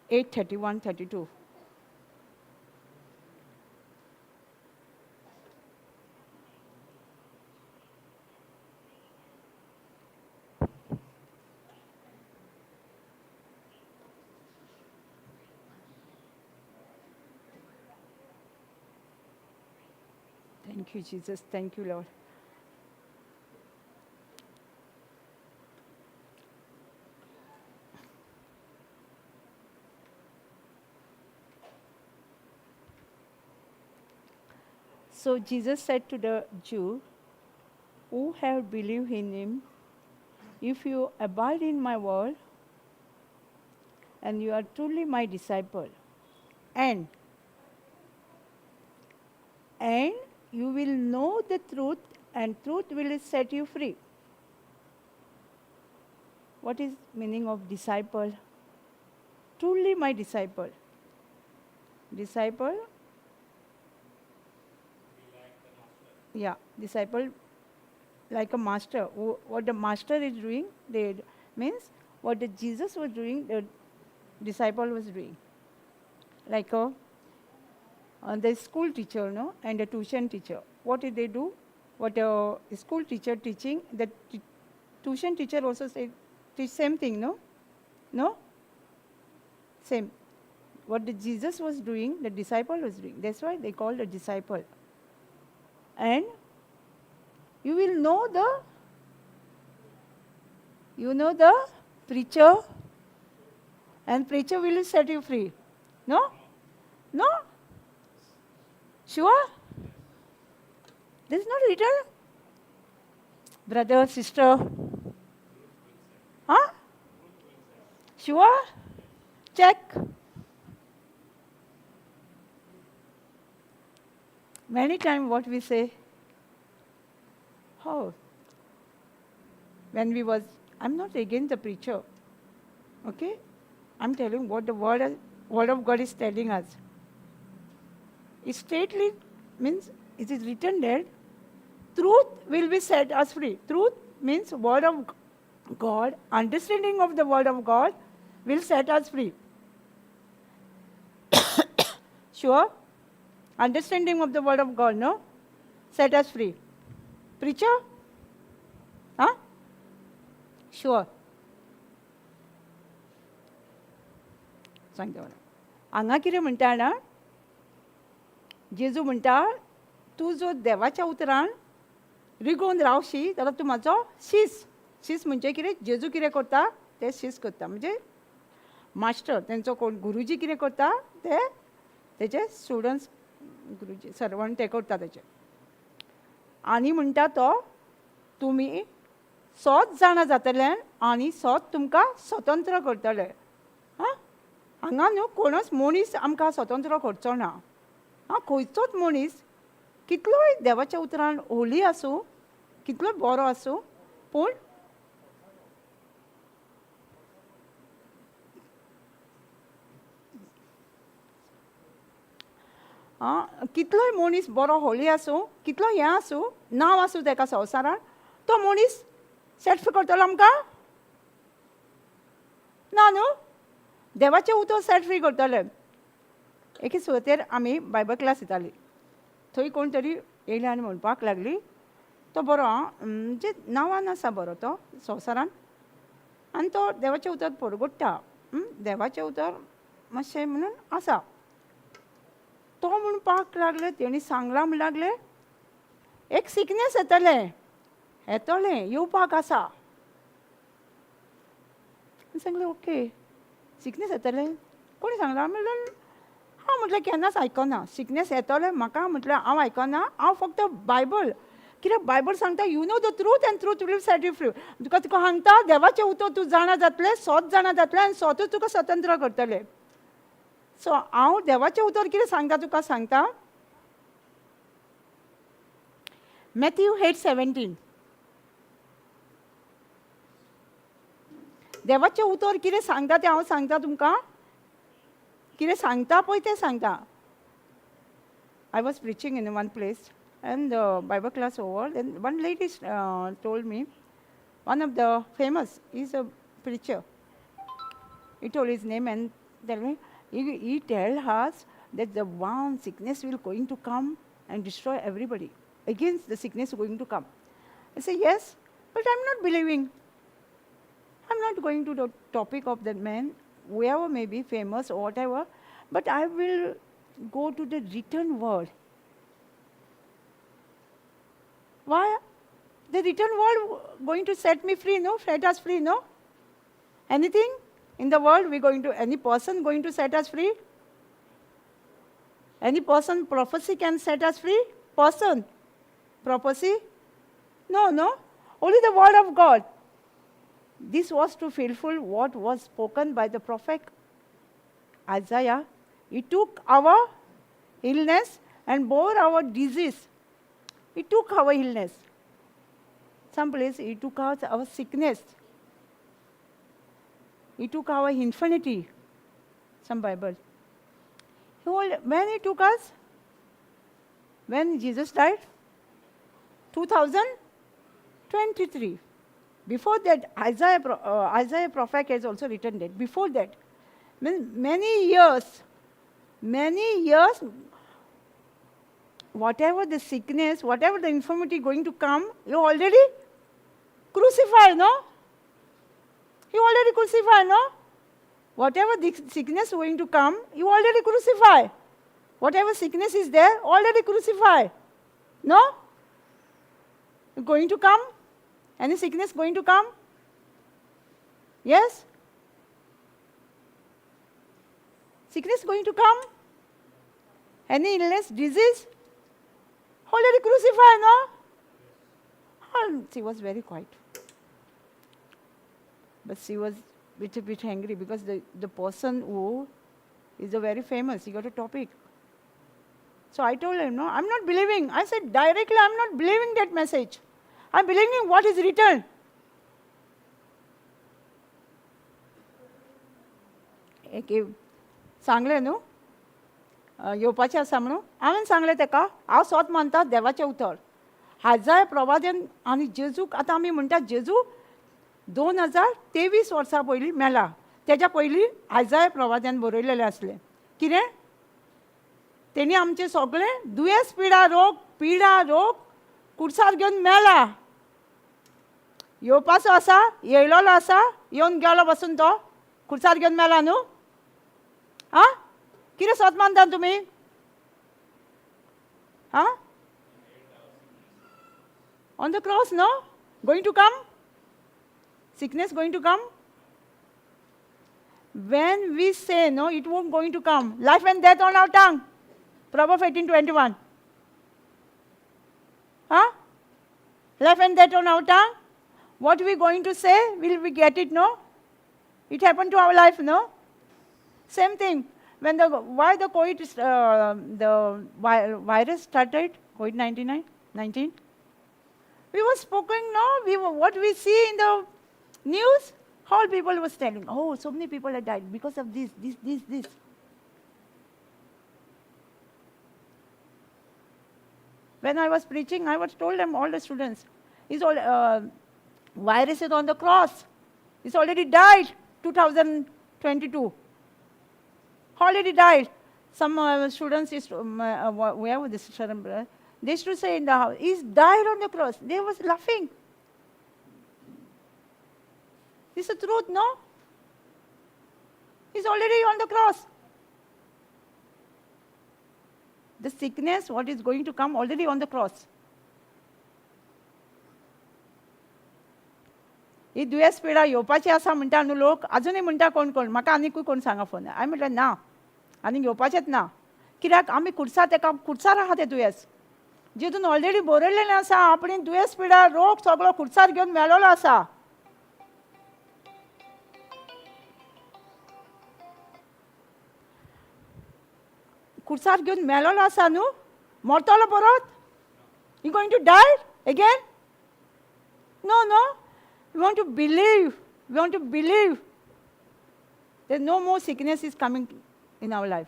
8:31-32. Thank you, Jesus. Thank you, Lord. So Jesus said to the Jew who have believed in him, if you abide in my word, and you are truly my disciple, and you will know the truth, and truth will set you free. What is meaning of disciple? Truly my disciple. Disciple? Yeah, disciple like a master. What the master is doing, they means what the Jesus was doing, the disciple was doing. Like a the school teacher, no, and the tuition teacher. What did they do? What a school teacher teaching, the tuition teacher also say teach same thing, no? No? Same. What the Jesus was doing, the disciple was doing. That's why they call the disciple. And you will know the, you know the preacher, and preacher will set you free. No? No? Sure? This is not written. Brother, sister. Huh? Sure? Check. Many times what we say, oh, when we was, I'm not against the preacher, okay? I'm telling what the word of God is telling us. It straightly means it is written there, truth will be set us free. Truth means word of God, understanding of the word of God will set us free. Sure? Understanding of the word of God, no? Set us free. Preacher? Huh? Sure. सांगता मला हांगा कितें म्हणटा जाणा, जेजू म्हणटा तूं जो देवाच्या उतरान रिगोवन रावशी जाल्यार तूं म्हाजो शीस. शीस म्हणजे कितें, जेजू कितें करता ते शीस करता, म्हणजे मास्टर तेंचो कोण गुरुजी कितें करता ते तेजे स्टुडंट्स गुरुजी सर्वंट ते करता तेजे. आनी म्हणटा तो तुमी सोत जाणा जातले आनी सोत तुमकां स्वतंत्र करतले. आं, हांगा न्हू कोणूच मनीस आमकां स्वतंत्र करचो ना. आं, खंयचोच मनीस कितलोय देवाच्या उतरान होली आसूं, कितलोय बरो आसूं, पूण आं कितलोय मनीस बरो होली आसूं, कितलो हें आसूं, नांव आसूं तेका संवसारान, तो मनीस सेट फ्री करतलो आमकां ना न्हू. देवाचें उतर सेट फ्री करतले. एके सुवातेर आमी बायबल क्लास दिताली, थंय कोण तरी येयले आनी म्हणपाक लागली तो बरो आं, म्हणजे नांवान आसा बरो तो संवसारान, आनी तो देवाचें उतर परगट्टा, देवाचें उतर मातशें म्हणून आसा. तो म्हणपाक लागले, तेणी सांगलां म्हण लागले, एक सिकनेस येतलें, येतलें, येवपाक आसा. सांगलें ओके, सिकनेस येतलें कोणी सांगलां? म्हणल्यार हांव म्हटलें केन्नाच आयकना सिकनेस येतलें म्हाका, म्हटल्यार हांव आयकना, हांव फक्त बायबल, कित्याक बायबल सांगता you know the truth and truth will set you free. तुका तुका सांगता देवाचें उतर तूं जाणा जातलें, सोत जाणा जातलें आनी सोतूच तुका स्वतंत्र करतलें. सो हांव देवाचें उतर कितें सांगता तुका सांगता, मॅथ्यू 8:17. देवाचें उतर कितें सांगता तें हांव सांगता तुमकां, कितें सांगता पळय तें सांगता. I was preaching in one place and the Bible class over, then one lady told me, one of the famous, is a preacher. He told his name and tell me, he tell us that the one sickness will going to come and destroy everybody. Against the sickness going to come. I say, yes, but I'm not believing. I'm not going to the topic of that man, whoever may be famous or whatever, but I will go to the written word. Why? The written word going to set me free, no? Set us free, no? Anything in the world, we going to, any person going to set us free? Any person, prophecy can set us free? Person, prophecy? No, no. Only the word of God. This was to fulfill what was spoken by the prophet Isaiah. He took our illness and bore our disease. He took our illness. Some place he took out our sickness. He took our infirmity. Some Bible. When he took us? When Jesus died? 2023. Before that, Isaiah prophet has also written that. Before that, many years, whatever the sickness, whatever the infirmity going to come, you already crucified, no? You already crucified, no? Whatever the sickness going to come, you already crucify. Whatever sickness is there, already crucify. No? Going to come? Any sickness going to come? Yes? Sickness going to come? Any illness, disease? Already crucified, no? Oh, she was very quiet. But she was little bit angry because the person who is a very famous, he got a topic. So I told him, no, I'm not believing. I said directly, I'm not believing that message. I'm believing what is written. एक सांगलें न्हू येवपाचें आसा म्हणून हांवें सांगलें तेका, हांव सोत मानता देवाचें उतर. हाजाय प्रवादन आनी जेजूक आतां आमी म्हणटा जेजू 2023 वर्सां पयलीं मेला, तेज्या पयलीं आयजाय प्रवाद्यान बरयलेलें आसलें. कितें तेणी आमचें सगळें दुयेंस पिडा रोग कुर्सार घेवन मेला. येवपाचो आसा, येयलोलो आसा, येवन गेलो बसून तो कुर्सार घेवन मेला न्हू. आं, कितें सोत मानता तुमी? आं, on the cross, no? Going to come? Sickness going to come? When we say no, it won't going to come. Life and death on our tongue. Proverbs 18:21. Huh? Life and death on our tongue. What we going to say, will we get it, no? It happened to our life, no? Same thing. When the why the COVID, the virus started, COVID-19, we were spoken, no? We were, what we see in the news, all people was telling, oh, so many people have died because of this, this, this, this. When I was preaching, I was told them, all the students, it's all, virus is on the cross. It's already died, 2022. Already died. Some students, used to, where was this? They used to say in the house, he's died on the cross. They was laughing. This is the truth, no? Is already on the cross. The sickness what is going to come already on the cross. ही दुयेंस पिडा येवपाची आसा म्हणटा न्हू लोक, आजुनूय म्हणटा कोण कोण, म्हाका आनीकूय कोण सांगा फोन. हांवें म्हटलें ना, आनीक येवपाचेंच ना, कित्याक आमी खुर्सा तेका खुर्सार आहा तें दुयेंस, जितून ऑलरेडी बरयलेलें आसा आपणे दुयेंस पिडा रोग सगळो खुर्सार घेवन मेळोलो आसा. खुर्सार घेवन मेळोलो आसा न्हू, मरतलो परत? You going to die again? No no, we want to believe, we want to believe there no more sickness is coming in our life.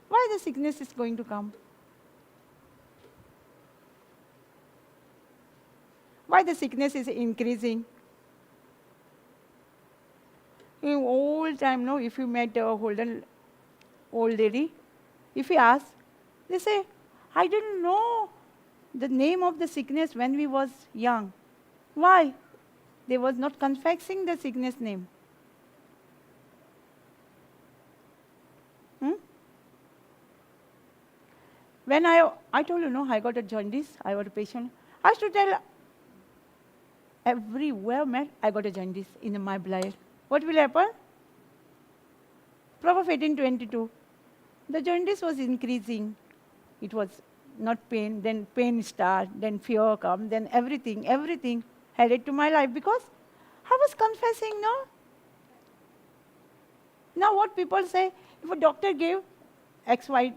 Why the sickness is going to come? Why the sickness is increasing? In old time, no, if you met a old lady, if you ask, they say, I didn't know the name of the sickness when we was young. Why? They was not confessing the sickness name. When I told you, no, I got a jaundice, I was a patient. I used to tell everywhere, man, I got a jaundice in my blood. What will happen? Proverbs 18:22. The jaundice was increasing. It was not pain, then pain start, then fear come, then everything added to my life because I was confessing, no? Now what people say, if a doctor gave XY,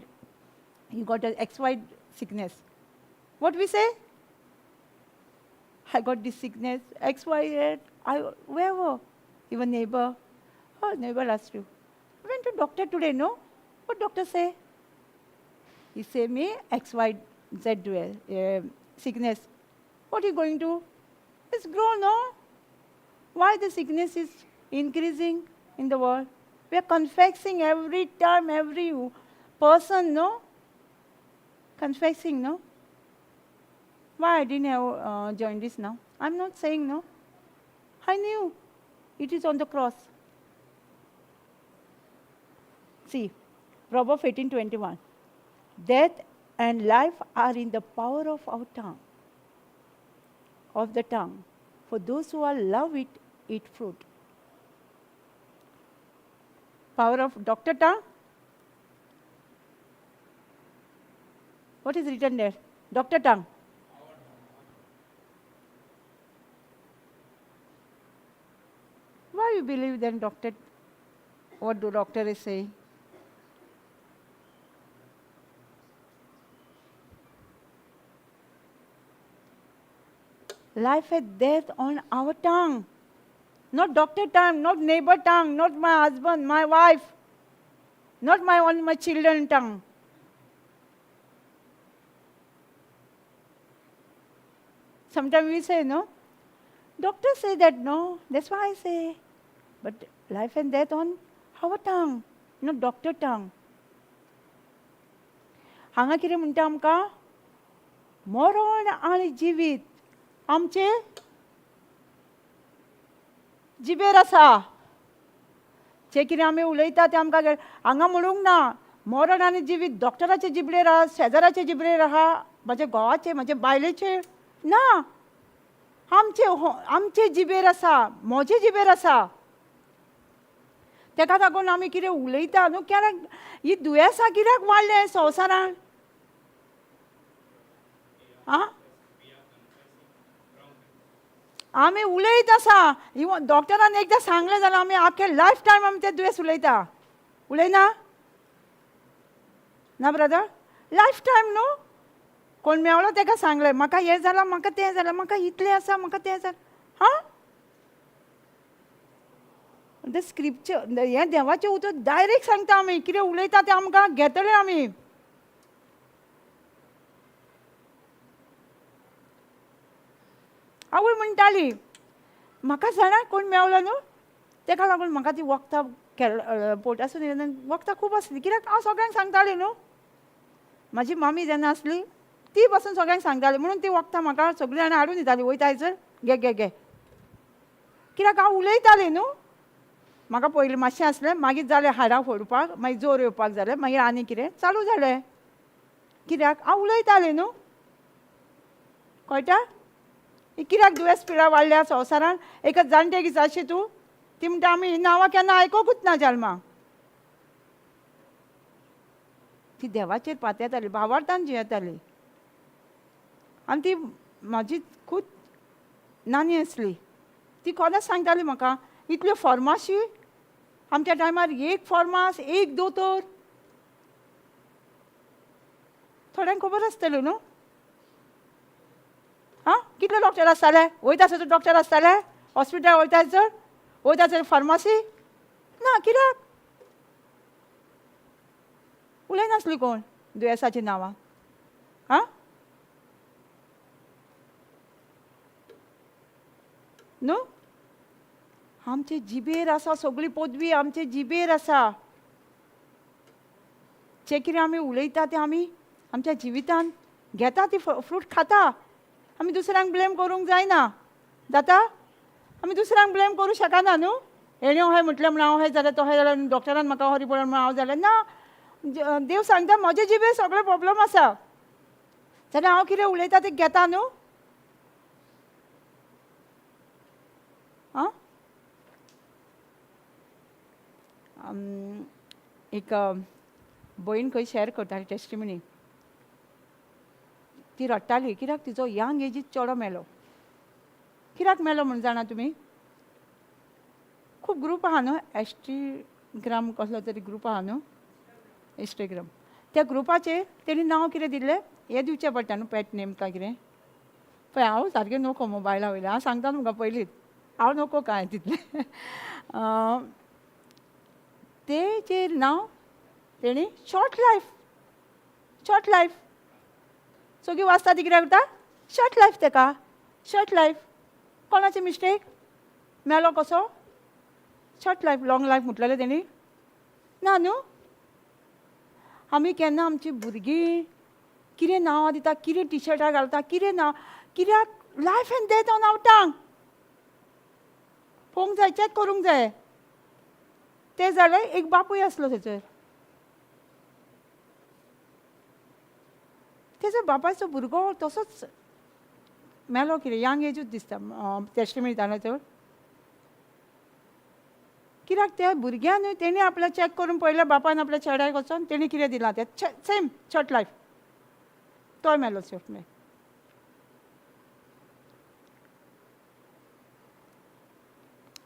you got an XY sickness. What we say? I got this sickness, X, Y, Z, I, wherever. Even neighbor, oh, neighbor asked you, went to doctor today, no? What doctor say? He say me X, Y, Z sickness. What are you going to? It's grown, no? Why the sickness is increasing in the world? We are confessing every time, every person, no? Confessing, no? Why I didn't have jaundice now? I'm not saying no. I knew it is on the cross. See, Proverbs 18:21. Death and life are in the power of our tongue, of the tongue. For those who are love it, eat fruit. Power of doctor tongue? What is written there? Doctor tongue. Why you believe then doctor? What do doctor is saying? Life and death on our tongue. Not doctor tongue, not neighbor tongue, not my husband, my wife, not my own, my children tongue. Sometimes we say, no, doctor say that, no, that's why I say. But life and death on our tongue, not doctor tongue. हांगा कितें म्हणटा आमकां? मरण आनी जिवीत आमचे जिबेर आसा. जे कितें आमी उलयता तें आमकां हांगा म्हणूंक ना. मरण आनी जिवीत डॉक्टराचे जिबलेर आहा, शेजाराचे जिबलेर आहा, म्हज्या घोवाचे, म्हज्या बायलेचे ना. आमचे आमचे जिबेर आसा, म्हजे जिबेर आसा. तेका लागून आमी कितें उलयता न्हू, कित्याक ही दुयेंसां कित्याक वाडलें संवसारान? आं, आमी उलयत आसा. इवन डॉक्टरान एकदां सांगलें जाल्यार आमी आख्खे लायफ टायम आमी तें दुयेंस उलयता. उलयना ना ब्रदर? लायफ टायम न्हू. कोण मेवलो तेका सांगलें म्हाका हें जालां, म्हाका तें जालां, म्हाका इतलें आसा, म्हाका तें जालां. हां, the scripture हें देवाचें उतर डायरेक्ट सांगता आमी. कितें उलयता तें आमकां घेतलें आमी. आवय म्हणटाली म्हाका जाणा कोण मेवलो न्हू, तेका लागून म्हाका ती वखदां केरळ पोर्टासून वखदां खूब आसली. कित्याक हांव सगळ्यांक सांगतालें न्हू. म्हाजी मामी जेन्ना आसली ती पासून सगळ्यांक सांगताली, म्हणून ती वखदां म्हाका सगळीं जाणां हाडून दिताली. वयता थंयसर घे घे घे, कित्याक हांव उलयतालें न्हू. म्हाका पयलीं मातशें आसलें, मागीर जालें हाडां फोडपाक, मागीर जोर येवपाक जालें, मागीर आनी कितें चालू जालें. कित्याक हांव उलयतालें न्हू, कळटा? कित्याक दुयेंस पिडा वाडल्या संवसारान? एका जाणटे दिसाची तूं ती म्हणटा आमी ही नांवां केन्ना आयकोकूच ना जल्मा. ती देवाचेर पातयेताली, भावार्थान जियेताली. आनी ती म्हाजी खूब नानी आसली, ती कोणाक सांगताली म्हाका इतल्यो फॉर्माशी आमच्या टायमार एक फॉर्मास एक दोतोर, थोड्यांक खबर आसतल्यो न्हू. आं, कितले डॉक्टर आसताले? वयता थंयसर डॉक्टर आसताले? हॉस्पिटल वयता थंयसर, वयता थंय फार्मासी ना. कित्याक उलयनासली कोण दुयेंसाचीं नांवां? आं न्हू, आमचे जिबेर आसा सगळी पदवी, आमचे जिबेर आसा. जें कितें आमी उलयता तें आमी आमच्या जिवितान घेता, ती फ्रूट खाता. आमी दुसऱ्यांक ब्लेम करूंक जायना, जाता? आमी दुसऱ्यांक ब्लेम करूं शकना न्हू. हेणें अहें म्हटलें म्हण हांव अहें जालें, तोहें जालें, डॉक्टरान म्हाका हो रिपोर्ट म्हण हांव जालें ना. देव सांगता म्हजे जिबेर सगळे प्रॉब्लम आसा, जाल्यार हांव कितें उलयता तें घेता न्हू. आं, एक भयण खंय शेअर करताली टेस्टिमनी, ती रडटाली कित्याक तिचो यंग एजीत चेडो मेलो. कित्याक मेलो म्हूण जाणा तुमी? खूब ग्रूप आहा न्हू, एस्ट्रीग्राम कसलो तरी ग्रूप आहा न्हू, इंस्टाग्राम. त्या ग्रुपाचेर तेणी नांव कितें दिल्लें हें दिवचें पडटा न्हू, पेट नेम काय कितें. पळय हांव सारकें नको मोबायला वयलें, हांव सांगता तुमकां पयलींच, हांव नको कांय तितलें. तेचेर नांव तेणी शॉर्ट लायफ, शॉर्ट लायफ. सगळीं वाचता ती कितें करता? शॉर्ट लायफ तेका, शॉर्ट लायफ. कोणाची मिस्टेक? मेलो कसो? शॉर्ट लायफ, लॉंग लायफ म्हटलेलें तेणी ना न्हू. आमी केन्ना आमची भुरगीं कितें नांवां दिता, कितें टिशर्टां घालता, कितें नांव, कित्याक life and death on our tongue. पळोवंक जाय, चॅक करूंक जाय. तें जालें, एक बापूय आसलो थंयसर, तेजो बापायचो भुरगो तसोच मेलो, कितें यंग एजूच दिसता टेस्टिमनी जाणा चड. कित्याक त्या भुरग्यान तेणी आपलें चॅक करून पळयलें, बापायन आपल्या चेड्याक वचोन तेणी कितें दिलां तें सेम शॉर्ट लायफ, तोय मेलो शॉर्ट लायफ.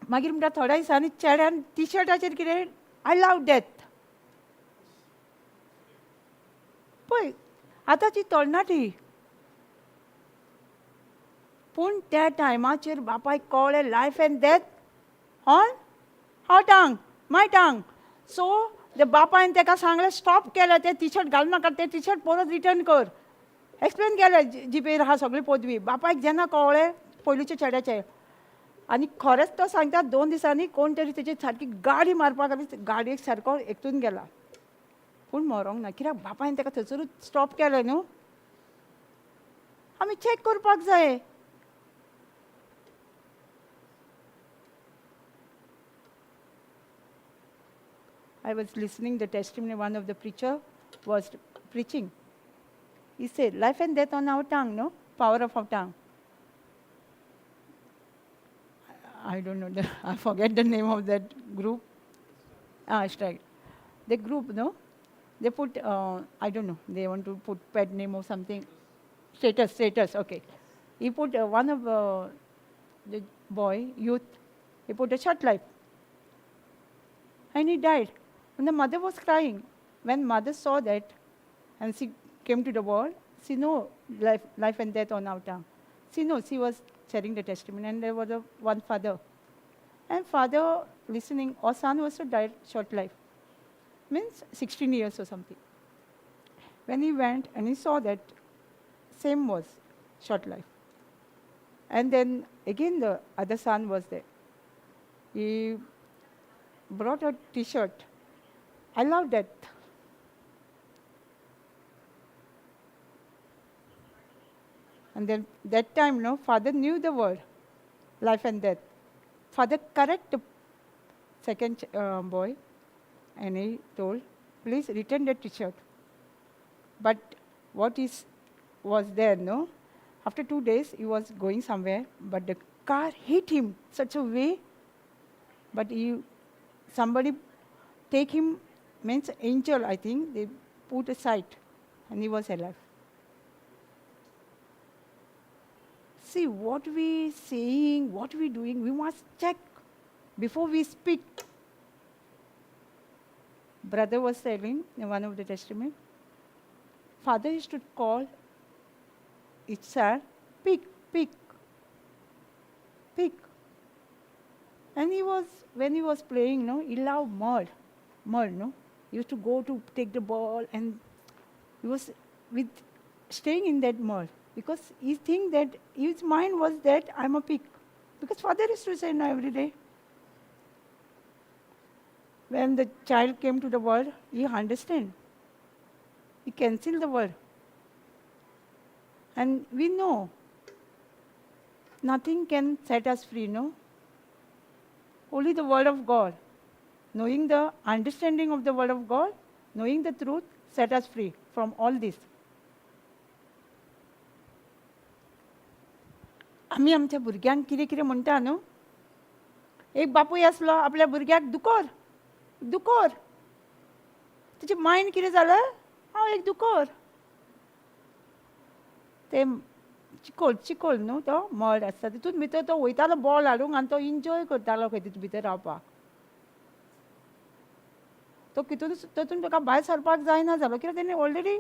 मागीर म्हणटा थोड्या दिसांनी चेड्यान टिशर्टाचेर कितें I love death. पळय आतांची तरणाटी, पूण त्या टायमाचेर बापायक कळ्ळें life and death on our tongue, my tongue. So ते बापायन ताका सांगलें, स्टॉप केलें, तें टिशर्ट घालूं नाका, तें टिशर्ट परत रिटर्न कर. एक्सप्लेन केलें जिबेर आहा सगळी पदवी. बापायक जेन्ना कळ्ळें पयलींच्या चेड्याचें, आनी खरेंच तो सांगता 2 दिसांनी कोण तरी तेची सारकी गाडी मारपाक आनी गाडयेक सारको एकटून गेला, पूण मरोंक ना. कित्याक बापायन ताका थंयसरूच स्टॉप केलें न्हू. आमी चॅक करपाक जाय. I was listening the testimony, one of the preacher was preaching. He said, life and death on our tongue, no? Power of our tongue. I don't know, I forget the name of that group. Right. The group, no? They put, I don't know, they want to put pet name or something. Status, okay. He put one of the boy, youth, he put a short life. And he died. And the mother was crying. When mother saw that, and she came to the world, she know life and death on our tongue. She knows, she was sharing the testimony, and there was a one father. And father listening, our son also died short life, means 16 years or something. When he went and he saw that, same was short life. And then again the other son was there. He brought a t-shirt. I love death. And then that time, no, father knew the word, life and death. Father correct the Second boy, and he told, please return the T-shirt. But what is was there, no? After 2 days, he was going somewhere, but the car hit him such a way, but he, somebody take him, means angel, I think, they put aside, and he was alive. See, what we saying, what we doing, we must check before we speak. Brother was telling in one of the testimony, father used to call his son, pig, pig, pig. And he was, when he was playing, no, he loved mud, mud, no. He used to go to take the ball, and he was with staying in that mud because he think that his mind was that I'm a pig. Because father used to say no every day. When the child came to the world, he understand. He cancelled the world. And we know nothing can set us free, no? Only the word of God. Knowing the understanding of the word of God, knowing the truth, set us free from all this. आमी आमच्या भुरग्यांक कितें कितें म्हणटा न्हू. एक बापूय आसलो आपल्या भुरग्याक दुकोर दुकोर, तेजें मायंड कितें जालें, हांव एक दुकोर. तें चिकोल चिकोल न्हू तो मळ आसता तितून भितर तो वयतालो बॉल हाडूंक आनी तो इन्जॉय करतालो खंय तितून भितर रावपाक. तो कितून तितून ताका भायर सरपाक जायना जालो कित्याक तेणें ऑलरेडी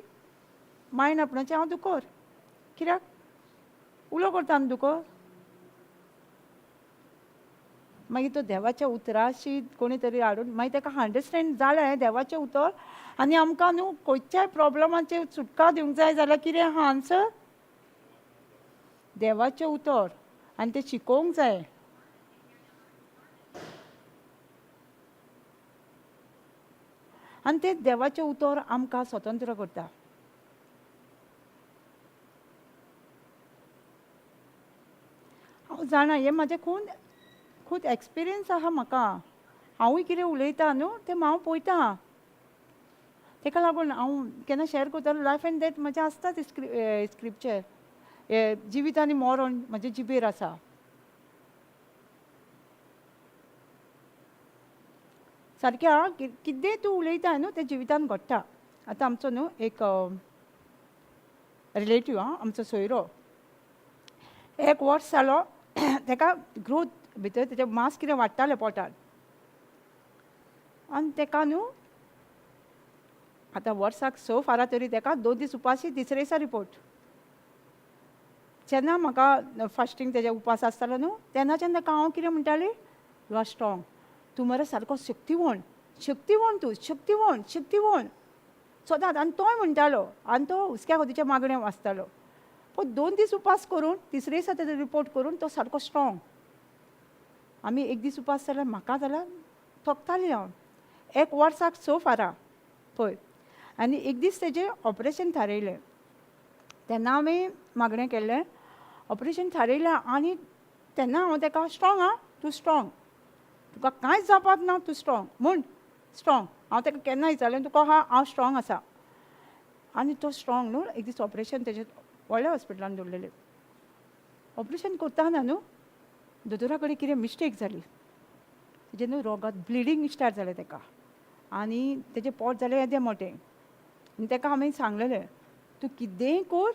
मायंड आपणाचें हांव दुकोर, कित्याक उलो करता न्हू दुकोर. मागीर तो देवाच्या उतराशी कोणी तरी हाडून मागीर ताका अंडरस्टँड जालें देवाचें उतर. आनी आमकां न्हू खंयच्याय प्रॉब्लमाचेर सुटका दिवंक जाय जाल्यार कितें आहा आन्सर, देवाचें उतर, आनी तें शिकोवंक जाय. आनी तें देवाचें उतर आमकां स्वतंत्र करता. हांव जाणा हें म्हाजें खूब खूब एक्सपिरियन्स आहा म्हाका. हांवूय कितें उलयता न्हू तें हांव पळयता, तेका लागून हांव केन्ना शेअर करतालो लायफ एंड डेथ म्हजें आसता ते स्क्रिप्चर, जिवीत आनी मरण म्हजे जिबेर आसा. सारकें आं, कितेंय तूं उलयता न्हू तें जिवितान घडटा. आतां आमचो न्हू एक रिलेटीव आं, आमचो सोयरो, एक वर्स जालो तेका ग्रोथ भितर तेजें मास कितें वाडटालें पोटान, आनी तेका न्हू आतां वर्साक 6 फारां तरी तेका 2 दीस उपाशी, तिसरे दिसा रिपोर्ट. जेन्ना म्हाका फास्टींग तेजे उपास आसतालो न्हू तेन्नाच्यान ताका हांव कितें म्हणटालें, you are strong, तूं मरे सारको शक्तिवण, शक्तिवण तूं, शक्तिवण, शक्तिवण सदांच. आनी तोय म्हणटालो, आनी तो हुस्क्या खोतीचें मागणें वाचतालो. पूण 2 दीस उपास करून तिसरे दिसा तेजो रिपोर्ट करून तो सारको स्ट्रॉंग. आमी एक दीस उपास जाल्यार म्हाका जाल्यार थकताली हांव. एक वर्साक 6 फारां पळय. आनी एक दीस तेजें ऑपरेशन थारयलें, तेन्ना आमी मागणें केल्लें, ऑपरेशन थारयलें. आनी तेन्ना हांव तेका स्ट्रॉंग आं, तूं स्ट्रॉंग, तुका कांयच जावपाक ना, तूं स्ट्रॉंग म्हूण स्ट्रॉंग. हांव तेका केन्ना विचारलें तुका हा हांव स्ट्रॉंग आसा. आनी तो स्ट्रॉंग न्हू एक दीस ऑपरेशन तेजें व्हडल्या हॉस्पिटलान दवरलेलें. ऑपरेशन करतना न्हू दोतोरा कडेन कितें मिस्टेक जाली, तेजें न्हू रोगात ब्लिडींग स्टार्ट जालें तेका, आनी तेजें पोट जालें येदें मोटें. आनी तेका हांवें सांगलेलें, तूं कितेंय कर,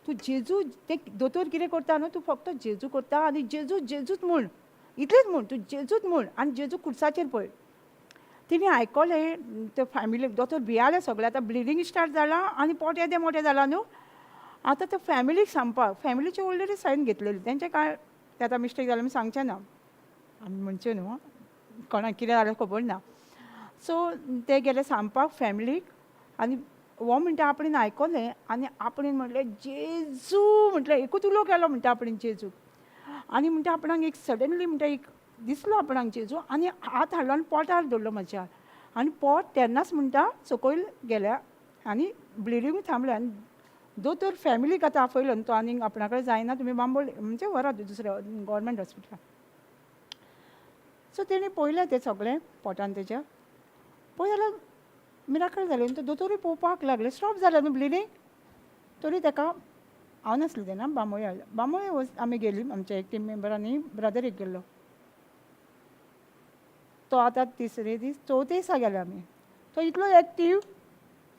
तूं जेजू, ते दोतोर कितें करता न्हू तूं फक्त जेजू करता आनी जेजू जेजूच म्हूण, इतलेंच म्हूण, तूं जेजूच म्हूण आनी जेजू कुर्साचेर पळय. तिणें आयकलें, ते फॅमिली दोतोर भियाले सगळे, आतां ब्लिडींग स्टार्ट जालां आनी पोट येदें मोटें जालां न्हू. आतां ते फॅमिलीक सांगपाक, फॅमिलीचे ऑलरेडी सायन घेतलेली, तेंचें कांय ते आतां मिस्टेक जालें सांगचें ना, आमी म्हणचें न्हू कोणाक कितें जालें खबर ना. सो ते गेले सांगपाक फॅमिलीक, आनी हो म्हणटा आपणेन आयकलें आनी आपणेन म्हटलें जेजू, म्हटलें एकूच उलो केलो म्हणटा आपणेन जेजू. आनी म्हणटा आपणाक एक सडनली म्हणटा एक दिसलो आपणाक जेजू, आनी हात हाडलो आनी पोटार दवरलो म्हज्या, आनी पोट तेन्नाच म्हणटा सकयल गेल्या आनी ब्लिडींग थांबलें. आनी दोतोर फॅमिलीक आतां आपयलो न्हू तो आनीक आपणा कडेन जायना, तुमी बांबोळे म्हणजे व्हरात दुसऱ्या गव्हर्मेंट हॉस्पिटलान. सो तेणी पळयलें तें सगळें पोटान तेज्या, पळय जाल्यार मिराकल जालें. तो दोतोरूय पळोवपाक लागले, स्टॉप जालें न्हू ब्लिडींग. तरी ताका हांव नासलें तेन्ना, बांबोळे आयलो. बांबोळे वच आमी गेलीं, आमच्या एक टीम मेंबर आनी ब्रदर एक गेल्लो. तो आतां तिसरे दीस, चवथे दिसा गेले आमी. तो इतलो एक्टीव,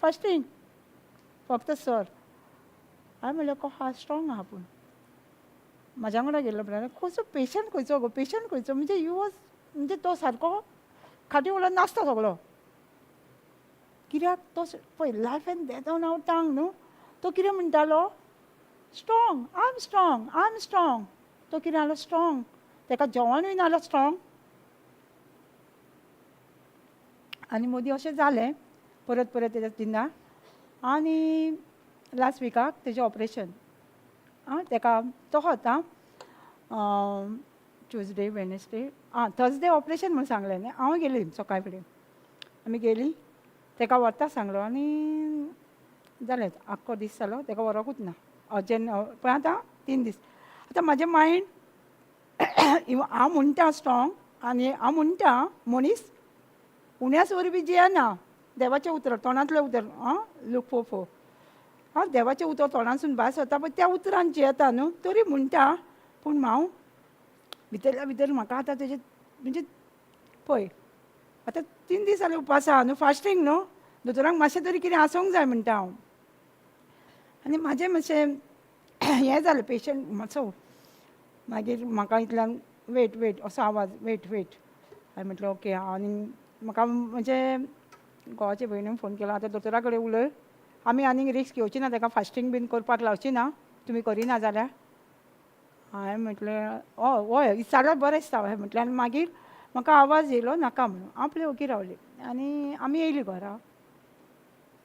फास्टींग, फक्त सर. हांवें म्हणलें, को हा स्ट्रॉंग आहा. पूण म्हाज्या वांगडा गेल्लो ब्रदर, कसो पेशंट खंयचो गो, पेशंट खंयचो, म्हणजे he was, म्हणजे तो सारको खाटी उलोवन नाचता सगळो. कित्याक तो पळय, life and death on our tongue न्हू. तो कितें म्हणटालो, strong, I am strong, I am strong. तो कितें जालो स्ट्रॉंग, ताका जेवणूय नासलो स्ट्रॉंग. आनी मदीं अशें जालें परत परत तेज्या दिना. आनी लास्ट विकाक तेजें ऑपरेशन आं, ताका तोहोत आं, ट्युजडे, वेनसडे, आं, थर्सडे ऑपरेशन म्हूण सांगलें न्ही. हांव गेली सकाळ फुडें, आमी गेली, ताका व्हरता सांगलो. आनी जालें, आख्खो दीस जालो, ताका व्हरोकूच ना अर्जंट. पळय आतां 3 दीस. आतां म्हाजें मायंड, हांव म्हणटा स्ट्रॉंग आनी हांव म्हणटा मनीस उण्याच वरवीं जियेना, देवाचें उतर तोंडांतलें उतर आं, लूक 4:4. हांव देवाचें उतर तोंडांतसून भायर सरता पळय, त्या उतरान जियेता न्हू. तरी म्हणटा, पूण हांव भितरल्या भितर म्हाका आतां तेजें, म्हणजे पळय, आतां 3 दीस जाले उपास आहा न्हू, फास्टींग न्हू, दोतोरांक मातशें तरी कितें आसूंक जाय म्हणटा हांव. आनी म्हाजें मातशें हें जालें, पेशंट मातसो. मागीर म्हाका इतल्यान वेट वेट असो आवाज, वेट वेट. हांवें म्हटलें ओके. आनी म्हाका म्हणजे घोवाचे भयणीन फोन केलो, आतां दोतोरा कडेन उलय, आमी आनीक रिस्क घेवची ना, ताका फास्टींग बीन करपाक लावची ना, तुमी करिना जाल्यार. हांवें म्हटलें हय हय, विचारल्यार बरें दिसता, हय म्हटलें. आनी मागीर म्हाका आवाज येयलो नाका म्हणून. हांव आपलें ओगी रावलें आनी आमी येयली घरा.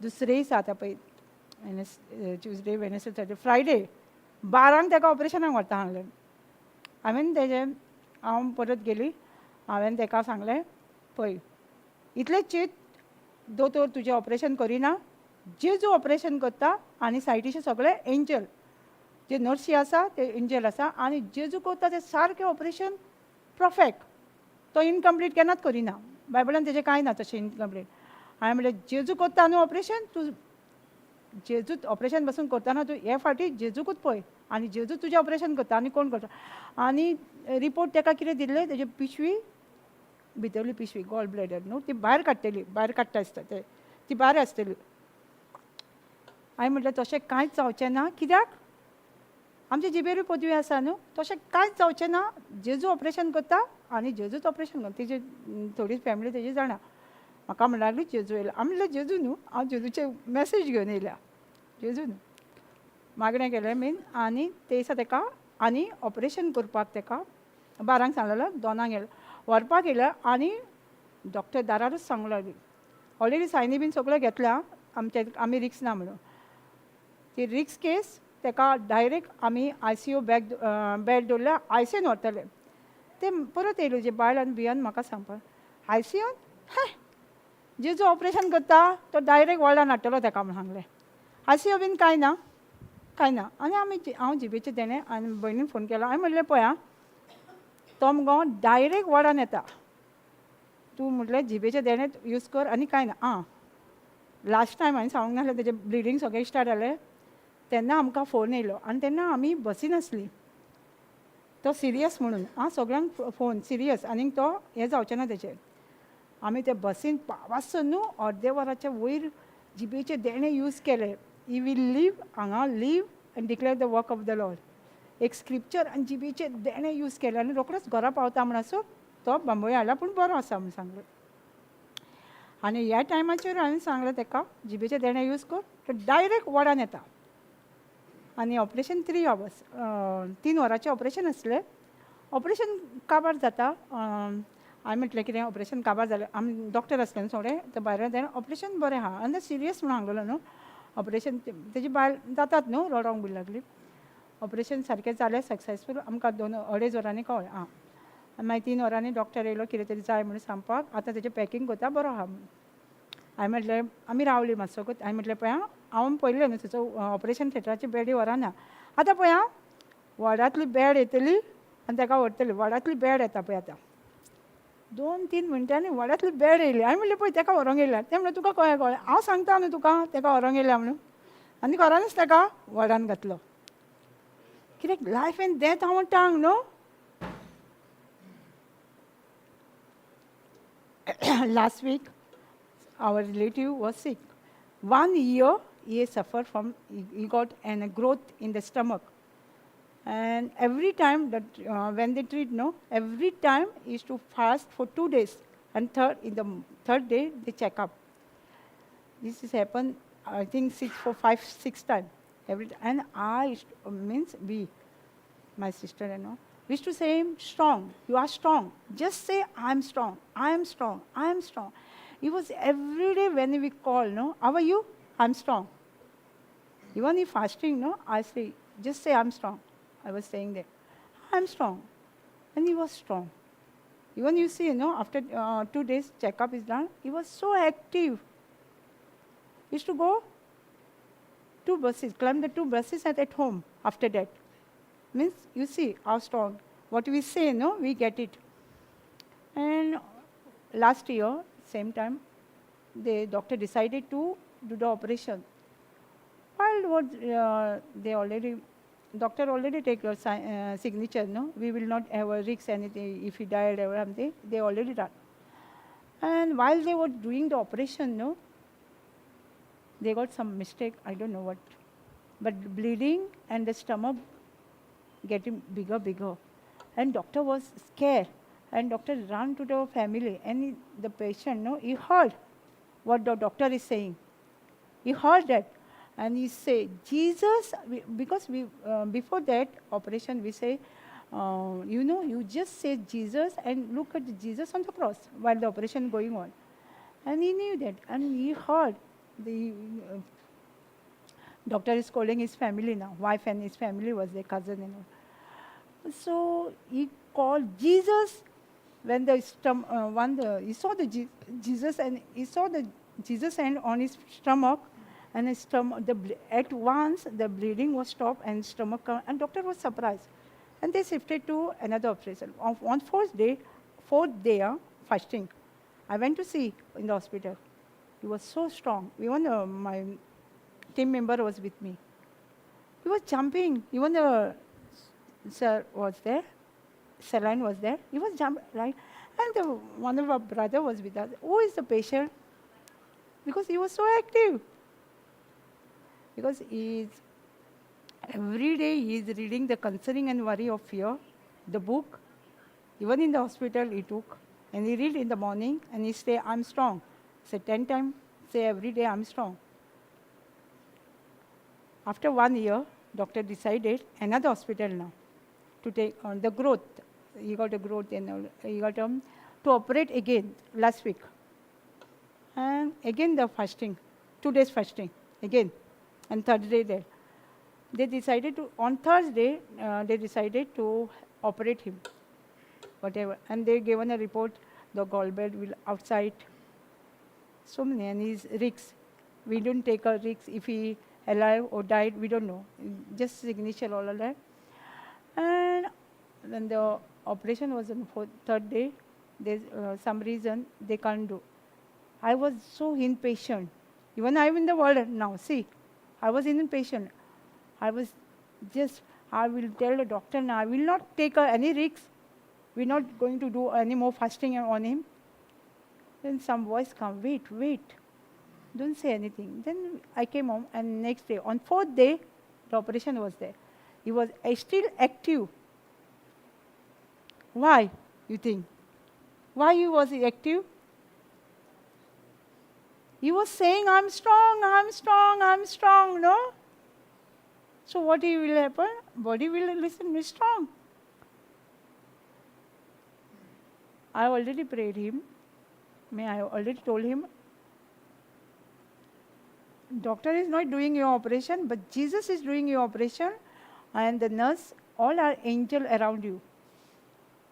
दुसरे दिसा, आतां पळय, ट्युजडे, वेनसडे, थर्सडे, फ्रायडे 12ंक ताका ऑपरेशनाक व्हरता सांगलें हांवें तेजें. हांव परत गेली, हांवें ताका सांगलें, पळय, इतलें चीत, दोतोर तुजें ऑपरेशन करिना, जेजू ऑपरेशन करता. आनी सायटीचे सगळे एंजल, जे नर्सी आसा ते एंजल आसा. आनी जेजू करता ते सारकें ऑपरेशन परफेक्ट, तो इनकम्प्लीट केन्नाच करिना. बायबलान तेजें कांय ना तशें इनकम्प्लीट. हांवें म्हणलें, जेजू करता न्हू ऑपरेशन, तूं जेजू ऑपरेशन पासून करतना तूं हे फावटी जेजूकूच पळय. आनी जेजू तुजें ऑपरेशन करता, आनी कोण करता? आनी रिपोर्ट ताका कितें दिल्ले, तेजी पिशवी, भितरली पिशवी, गॉल ब्लॅडर न्हू, ती भायर काडटली, भायर काडटा आसता ते, ती भायर आसतली. हांवें म्हटलें, तशें कांयच जावचें ना, कित्याक आमच्या जिबेरूय पदवी आसा न्हू. तशें कांयच जावचें ना, जेजू ऑपरेशन करता आनी जेजूच ऑपरेशन करता. तेजी थोडी फॅमिली तेजी जाणा. म्हाका म्हणूंक लागली, जेजू येयला. हांवें म्हणलें, जेजू न्हू, हांव जेजूचे मॅसेज घेवन येयल्या, जेजू न्हू. मागणें केलें बीन. आनी ते दिसा ताका आनी ऑपरेशन करपाक ताका 12ंक सांगलेलो, 2ंक गेलो, व्हरपाक येयले. आनी डॉक्टर दारारूच सांगूंक लागली, ऑलरेडी सायनी बीन सगळें घेतल्या आमचे, आमी रिक्स ना म्हणून. ती रिक्स केस, ताका डायरेक्ट आमी आयसीयू बॅग बेड दवरल्या, आयसीयून व्हरतले ते. परत येयले जे बायल आनी भियान म्हाका सांगपाक, आयसीयून हे जेजू ऑपरेशन करता, तो डायरेक्ट वॉर्डान हाडटलो ताका म्हूण सांगलें. आयसीयू बीन कांय ना, कांय ना. आनी आमी, हांव जिबेचें तेणें आनी भयणीन फोन केलो. हांवें म्हणलें, पळय आं, तो मुगो डायरेक्ट वॉर्डान येता, तूं म्हटलें जिबेचें देणें यूज कर आनी कांय ना. आं, लास्ट टायम हांवें सांगूंक नासलें, तेजें ब्लिडींग सगळें स्टार्ट जालें तेन्ना आमकां फोन येयलो. आनी तेन्ना आमी बसीन आसली. तो सिरियस म्हणून आं, सगळ्यांक फोन सिरियस, आनीक तो हें जावचें ना तेचेर. आमी ते बसीन पावासर न्हू अर्दे वराच्या वयर जिबेचें देणें यूज केलें. He will leave हांगा, live and declare the work of the Lord. एक स्क्रिप्चर आनी जिबेचें देणें यूज केलें आनी रोखडोच घरा पावता म्हणसर तो बांबोळे हाडला, पूण बरो आसा म्हूण सांगलें. आनी ह्या टायमाचेर हांवें सांगलें ताका, जिबेचें देणें यूज कर, तो डायरेक्ट वॉर्डान येता. आनी ऑपरेशन 3 आवर्स, 3 वरांचें ऑपरेशन आसलें. ऑपरेशन काबार जाता. हांवें म्हटलें, कितें ऑपरेशन काबार जालें? आमी डॉक्टर आसले न्हू थोडे, ते भायर तेणें ऑपरेशन बरें आहा आनी सिरियस म्हणून सांगलेलो न्हू ऑपरेशन. तेजी बायल जातात न्हू, रडोंक बीन लागली. ऑपरेशन सारकें जालें, सक्सेसफूल. आमकां 2-2.5 वरांनी कळ्ळें आं. आनी मागीर 3 वरांनी डॉक्टर येयलो कितें तरी जाय म्हणून सांगपाक, आतां तेजें पॅकींग करता, बरो आहा म्हणून. हांवें म्हटलें, आमी रावली मातसो. हांवें म्हटलें, पळय आं, हांव पळयलें न्हू थंयचो ऑपरेशन थिएटराची बेडी व्हरना, आतां पळय आं, वॉर्डांतली बेड येतली आनी ताका व्हरतली. वॉर्डांतली बेड येता पळय आतां. 2-3 मिनटांनी वॉर्डांतली बेड येयली. हांवें म्हणलें पळय तेका व्हरोंक येयल्या. तें म्हणलें तुका कळ्ळें कळ्ळें, हांव सांगता न्हू तुका तेका व्हरोंक येयल्या म्हणून. आनी घरानूच तेका वॉर्डान घातलो. कित्याक लायफ एंड डेथ हांव टांग न्हू. Last week our relative was sick. 1 year he suffered from, he got a growth in the stomach. And every time that when they treat, no, every time he used to fast for 2 days. And in the third day, they check up. This has happened, I think, 6, 4, 5, 6 times. Every and I used to, means we, my sister and all, we used to say him, strong, you are strong. Just say, I am strong, I am strong, I am strong. He was every day when we call, no, how are you? I'm strong. Even if fasting, no, I say, just say I'm strong. I was saying that, I'm strong. And he was strong. Even you see, you know, after 2 days, checkup is done, he was so active. He used to go 2 buses, climb the 2 buses and at home after that. Means, you see how strong. What we say, no, we get it. And last year, same time, the doctor decided to do the operation. While what, they already, doctor already take your signature, no? We will not have a risk anything if he died or something. They already done. And while they were doing the operation, no, they got some mistake, I don't know what. But bleeding and the stomach getting bigger, bigger. And doctor was scared. And doctor ran to the family. And the patient, no, he heard what the doctor is saying. He heard that. And he said, Jesus, we, because we, before that operation, we say, you know, you just say Jesus and look at Jesus on the cross while the operation going on. And he knew that. And he heard the doctor is calling his family now. Wife and his family was their cousin and all. So he called Jesus when the one the, he saw the Jesus and he saw the Jesus hand on his stomach, and his stomach, the at once the bleeding was stopped and stomach come, and doctor was surprised, and they shifted to another operation. On fourth day, fasting, I went to see in the hospital. He was so strong. Even my team member was with me. He was jumping. Even the sir was there, saline was there. He was jumping, right? And the, one of our brother was with us. Who is the patient? Because he was so active. Because every day he is reading the Concerning and Worry of Fear, the book. Even in the hospital he took. And he read in the morning and he say, I'm strong. Say 10 times, say every day I'm strong. After 1 year, doctor decided another hospital now to take on the growth. He got a growth and all. He got to operate again last week. And again the fasting, 2 days fasting again, and third day there. They decided to, on Thursday, they decided to operate him, whatever. And they given a report, the gallbladder will outside. So many, and his risks. We don't take a risk if he alive or died, we don't know. Just signature all of that. And when the operation was on third day, there's some reason they can't do. I was so impatient. Even I'm in the world now, see. I was impatient. I was just, I will tell the doctor now, I will not take any risks. We're not going to do any more fasting on him. Then some voice come, wait, wait. Don't say anything. Then I came home, and next day, on fourth day, the operation was there. He was still active. Why, you think? Why he was active? He was saying, I'm strong, I'm strong, I'm strong, no? So what will happen? Body will listen, be strong. I already prayed him. May I already told him, doctor is not doing your operation, but Jesus is doing your operation, and the nurse, all are angel around you.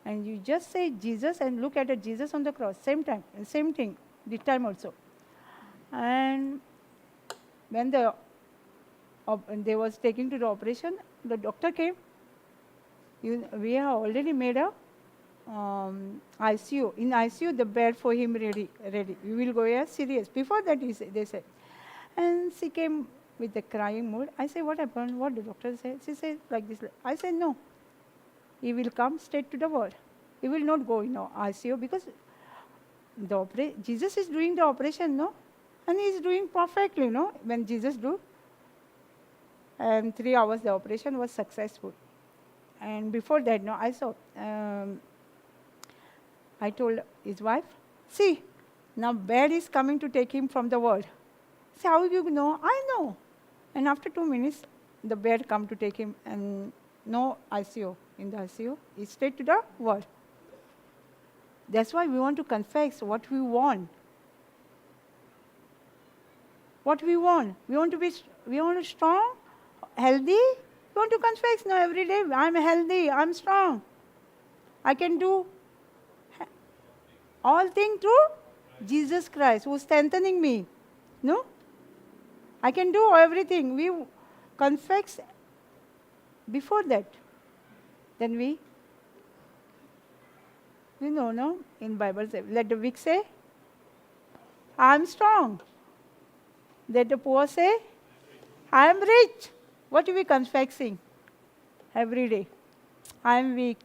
And you just say Jesus and look at the Jesus on the cross, same time, same thing, this time also. And when they was taking to the operation, the doctor came. We have already made a ICU. In ICU, the bed for him ready. We will go here serious. Before that, they said. And she came with the crying mood. I say, what happened? What the doctor say? She said like this. I said, no. He will come straight to the ward. He will not go in ICU because the Jesus is doing the operation, no? And he is doing perfectly, no? When Jesus do. And 3 hours, the operation was successful. And before that, no, I saw, I told his wife, see, now bed is coming to take him from the world. See, how you know? I know. And after 2 minutes, the bed come to take him, and no ICU. In the ICU, it's straight to the world. That's why we want to confess what we want. What we want. We want to be, we want to strong, healthy. We want to confess now every day, I'm healthy, I'm strong. I can do all things through Jesus Christ, who's strengthening me. No? I can do everything. We confess before that. Then we know, no? In Bible, say, let the weak say, I am strong. Let the poor say, I am rich. What are we confessing every day? I am weak.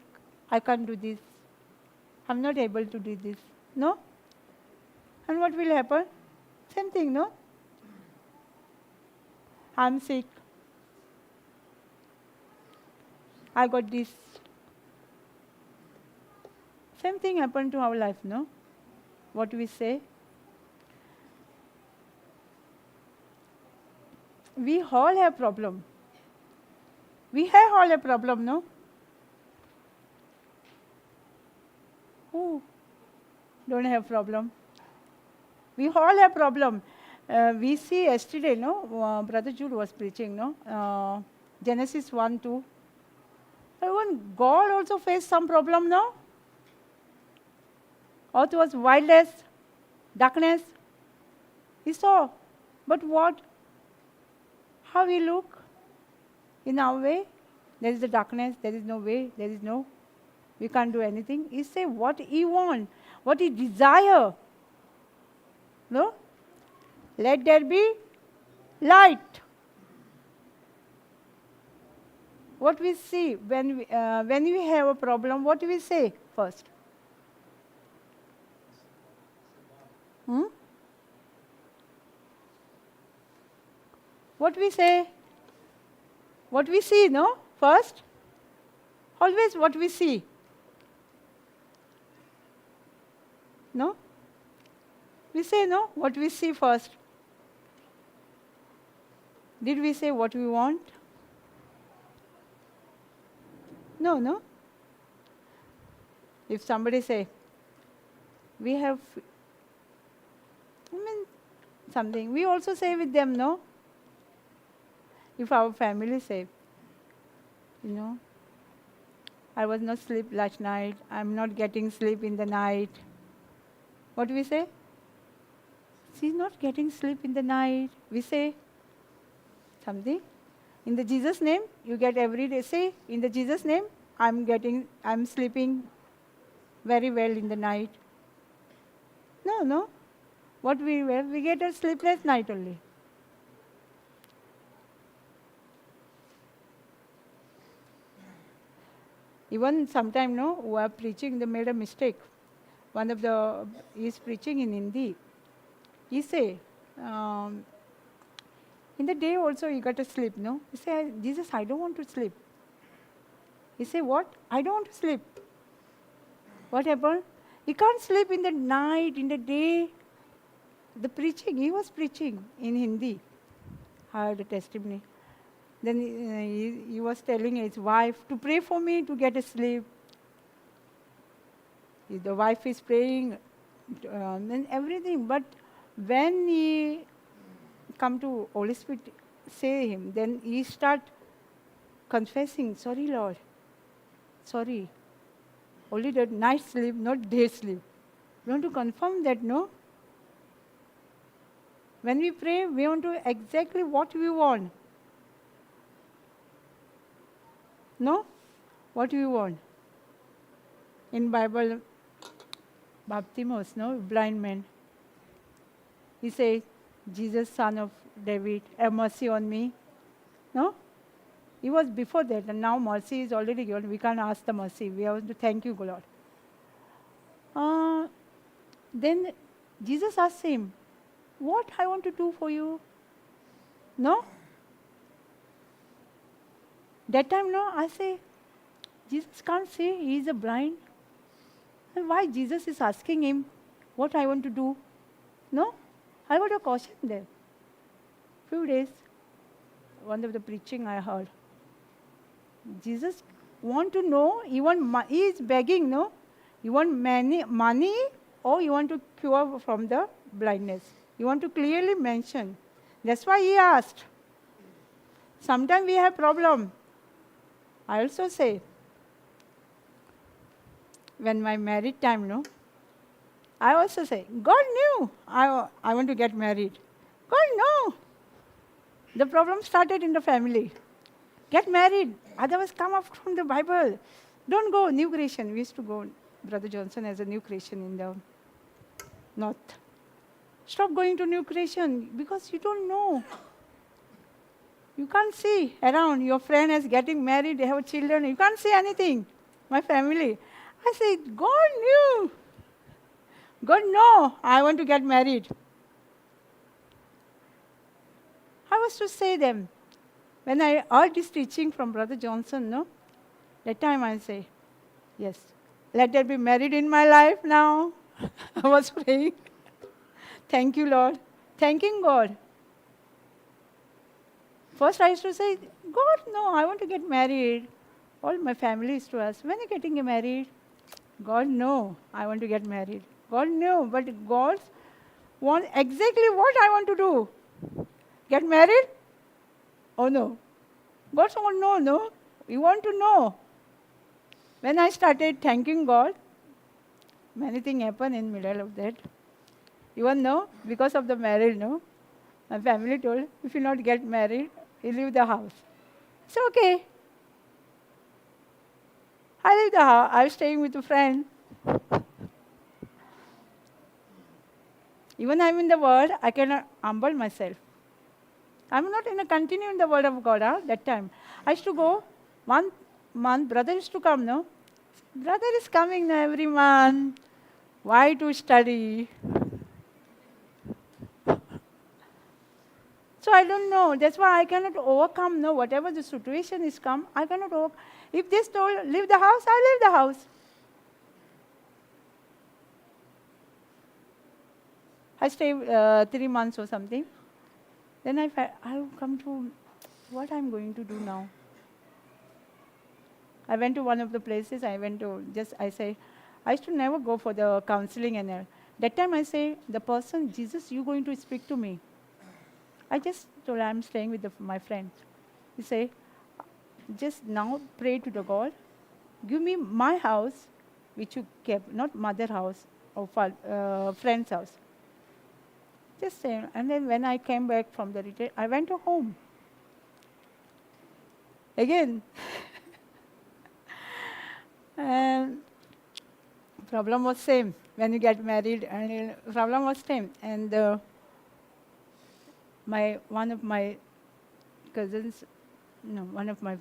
I can't do this. I am not able to do this. No? And what will happen? Same thing, no? I am sick. I got this. Same thing happened to our life, no? What we say? We all have problem. We have all a problem, no? Who don't have problem? We all have problem. We see yesterday, no? Brother Jude was preaching, no? Genesis 1:2. Even God also faced some problem, no? Earth was wildness, darkness. He saw. But what? How we look in our way? There is the darkness, there is no way, there is no, we can't do anything. He say what he want, what he desire. No? Let there be light. What we see when we have a problem, what do we say first? What we say? What we see, no? First? Always what we see. No? We say, no? What we see first. Did we say what we want? No, no. If somebody say, we have, I mean, something, we also say with them, no? If our family say, you know, I was not sleep last night, I'm not getting sleep in the night. What do we say? She's not getting sleep in the night. We say something. In the Jesus name, you get every day. Say, in the Jesus name, I'm sleeping very well in the night. No, no. What we have, we get a sleepless night only. Even sometime, no, who are preaching, they made a mistake. One of the, is preaching in Hindi. He say, in the day also you got to sleep, no? He say, Jesus, I don't want to sleep. He say, what? I don't want to sleep. What happened? He can't sleep in the night, in the day. The preaching, he was preaching in Hindi. I heard a testimony. Then he was telling his wife to pray for me to get a sleep. The wife is praying and everything. But when he come to Holy Spirit, say him, then he start confessing, sorry Lord, sorry. Only the night sleep, not day sleep. We want to confirm that, no? When we pray, we want to exactly what we want. No? What do we want? In Bible, Baptimaeus, no, blind man. He says, Jesus, son of David, have mercy on me. No? He was before that, and now mercy is already given. We can't ask the mercy. We have to thank you, Lord. Then Jesus asked him, what I want to do for you? No? That time, no, I say, Jesus can't see, he is a blind. And why Jesus is asking him what I want to do? No? I got a caution there. Few days, one of the preaching I heard. Jesus want to know, he is begging, no? You want money or you want to cure from the blindness? You want to clearly mention. That's why he asked. Sometimes we have problem. I also say, when my married time, no? I also say, God knew I want to get married. God knew. The problem started in the family. Get married, otherwise come up from the Bible. Don't go, new creation. We used to go, Brother Johnson has a new creation in the north. Stop going to new creation because you don't know. You can't see around. Your friend is getting married, they have children. You can't see anything. My family. I say, God knew. God know I want to get married. I was to say them. When I heard this teaching from Brother Johnson, no? That time I say, yes, let there be married in my life now. I was praying. Thank you, Lord. Thanking God. First I used to say, God, no, I want to get married. All my family is to ask, when are you getting married? God, no, I want to get married. God, no, but God wants exactly what I want to do. Get married? Oh, no. God said, no, no. You want to know. When I started thanking God, many things happened in the middle of that. Even though, because of the marriage, no? My family told, if you not get married, you leave the house. It's okay. I leave the house. I was staying with a friend. Even I'm in the world, I cannot humble myself. I'm not in a continue in the word of God, huh, that time. I used to go, 1 month, brother used to come, no? Brother is coming now every month. Why to study? So I don't know. That's why I cannot overcome, no, whatever the situation is come, I cannot overcome. If this told, leave the house, I leave the house. I stay 3 months or something. Then I come to what I'm going to do now. I went to one of the places. I went to just, I say, I used to never go for the counseling and all. That time I say, the person, Jesus, you going to speak to me. I just told I'm staying with my friend. He say, just now pray to the God. Give me my house, which you kept, not mother house or friend's house. Just say, and then when I came back from the retreat, I went to home. Again. And problem was same. When you get married, and problem was same. And my one of my cousins, no, one of my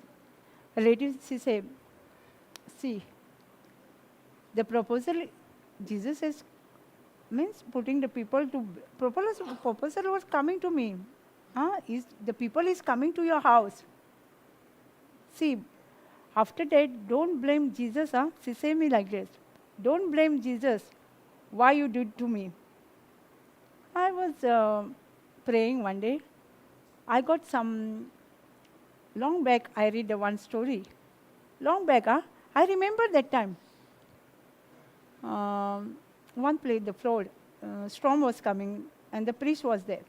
relatives, she said, see, the proposal, Jesus is, means putting the people to, proposal was coming to me. Huh? Is, the people is coming to your house. See, after that, don't blame Jesus. Huh? She say me like this. Don't blame Jesus. Why you did to me? I was praying one day. I got some, long back I read the one story. Long back, huh? I remember that time. One place, the flood, storm was coming and the priest was there.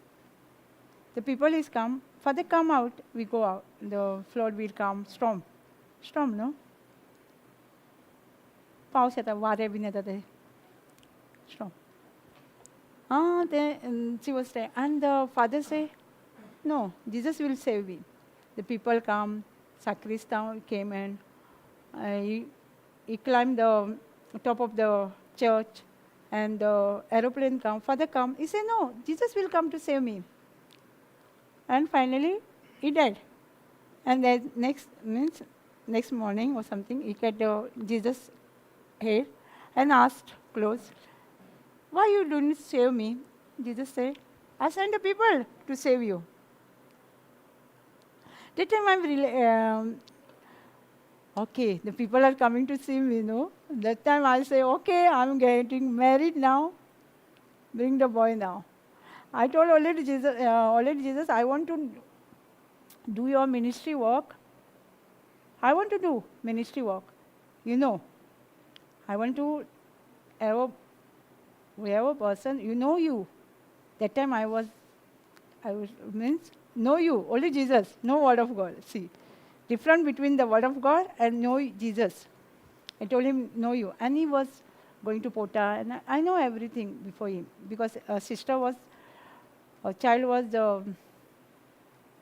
The people is come, Father come out, we go out. The flood will come, storm. Storm, no? Paus yeta, वारे बीन येता ते. Storm. Then she was there. And the father say, no, Jesus will save me. The people come, sacristan came and he climbed the top of the church, and the aeroplane come, father come. He said, no, Jesus will come to save me. And finally, he died. And then next morning or something, he get the Jesus head and asked close, why you didn't save me? Jesus said, I sent the people to save you. That time I'm really, okay, the people are coming to see me, no? That time I say, okay, I'm getting married now. Bring the boy now. I told already Jesus, I want to do your ministry work. I want to do ministry work. You know, I want to have a person, you know you. That time I was means, know you, only Jesus, no word of God. See, difference between the word of God and know Jesus. I told him, know you. And he was going to Pota, and I know everything before him, because a sister was, a child was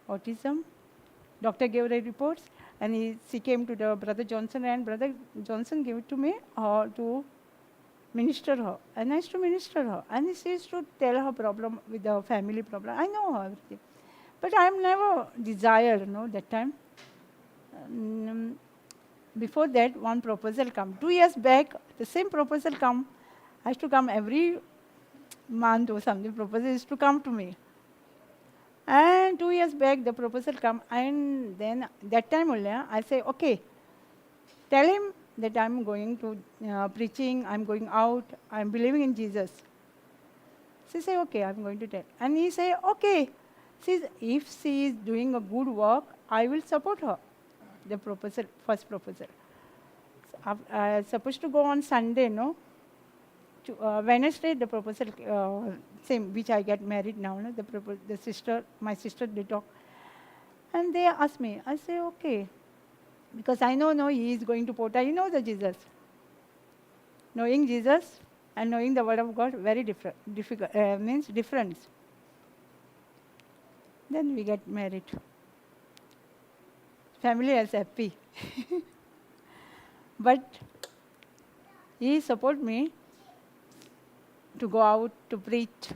autism. Doctor gave the reports, and she came to the Brother Johnson, and Brother Johnson gave it to me to minister her. And I used to minister her. And she used to tell her problem with the family problem. I know her everything. But I am never desired, no, that time. Before that, one proposal come. 2 years back, the same proposal come. I used to come every month or something. Proposal used to come to me. And 2 years back, the proposal come. And then that time only, I say, okay, tell him that I'm going to preaching, I'm going out, I'm believing in Jesus. She say, okay, I'm going to tell. And he say, okay, if she is doing a good work, I will support her. The proposal, first proposal. So, I supposed to go on Sunday, no? To, Wednesday, the proposal, same, which I get married now, no? The sister, my sister, they talk. And they ask me, I say, okay. Because I know, no, he is going to Pota. He knows the Jesus. Knowing Jesus and knowing the word of God, very different, difficult, means difference. Then we get married. Family is happy. But he support me to go out to preach.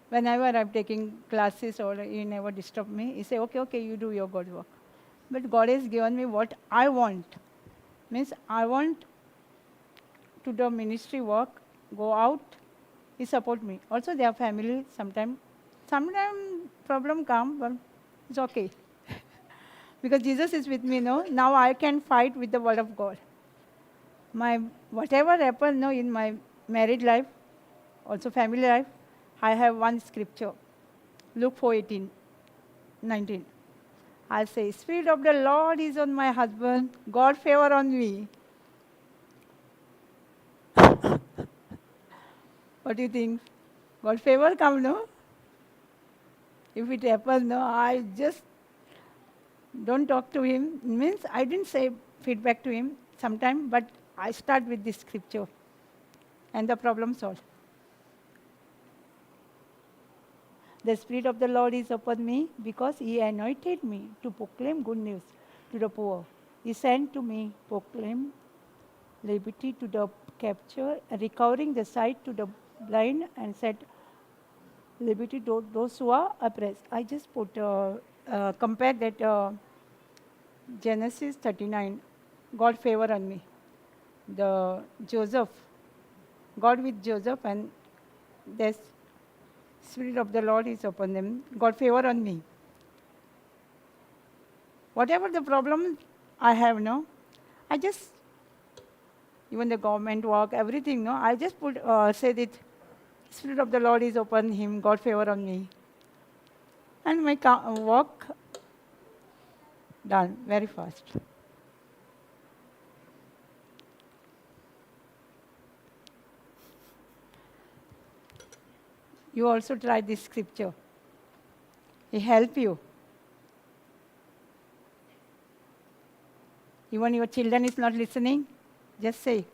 Whenever I'm taking classes or he never disturb me, he say, okay, okay, you do your God work. But God has given me what I want. Means I want to do ministry work, go out, he support me. Also their family sometimes problem come, but it's okay. Because Jesus is with me, no? Now I can fight with the word of God. My whatever happened, no, in my married life, also family life, I have one scripture, Luke 4:18, 19. I say, Spirit of the Lord is on my husband, God favor on me. What do you think? God favor come, no? If it happens, no, I just don't talk to him. Means I didn't say feedback to him sometime, but I start with this scripture and the problem solved. The Spirit of the Lord is upon me because he anointed me to proclaim good news to the poor. He sent to me proclaim liberty to the capture, recovering the sight to the blind, and set liberty to those who are oppressed. I just put compare that Genesis 39, God favor on me. The Joseph, God with Joseph, and this Spirit of the Lord is upon them. God favor on me. Whatever the problem I have, no, I just, even the government work, everything, no, I just put, say that Spirit of the Lord is upon him, God favor on me. And my work done very fast. You also try this scripture. It help you. Even your children is not listening, just say,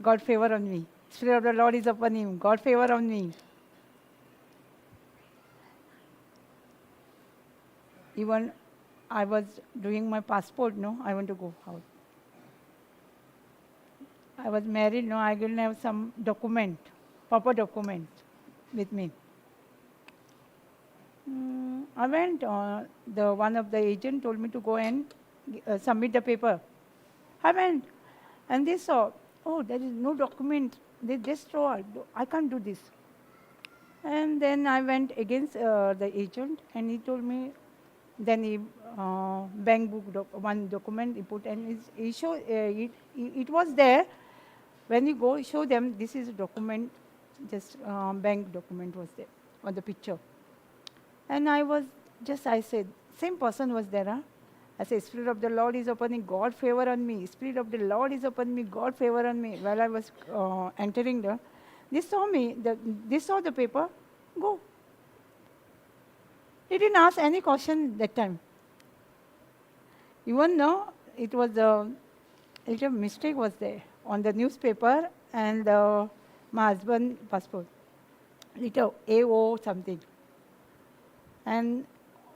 God favor on me. Spirit of the Lord is upon him. God favor on me. Even I was doing my passport, no, I want to go out. I was married, no, I didn't have some document, proper document with me. I went, the one of the agent told me to go and submit the paper. I went and they saw, oh, there is no document. They just throw out. I can't do this. And then I went against the agent and he told me, then he bank book one document he put and he show, it was there. When you go show them, this is a document, just bank document was there on the picture. And I was just, I said, same person was there. Huh? I said, Spirit of the Lord is upon me, God favor on me. Spirit of the Lord is upon me, God favor on me. While I was entering the, they saw me, they saw the paper, go. They didn't ask any question that time. Even though it was a little mistake was there on the newspaper and my husband passport, little AO something. And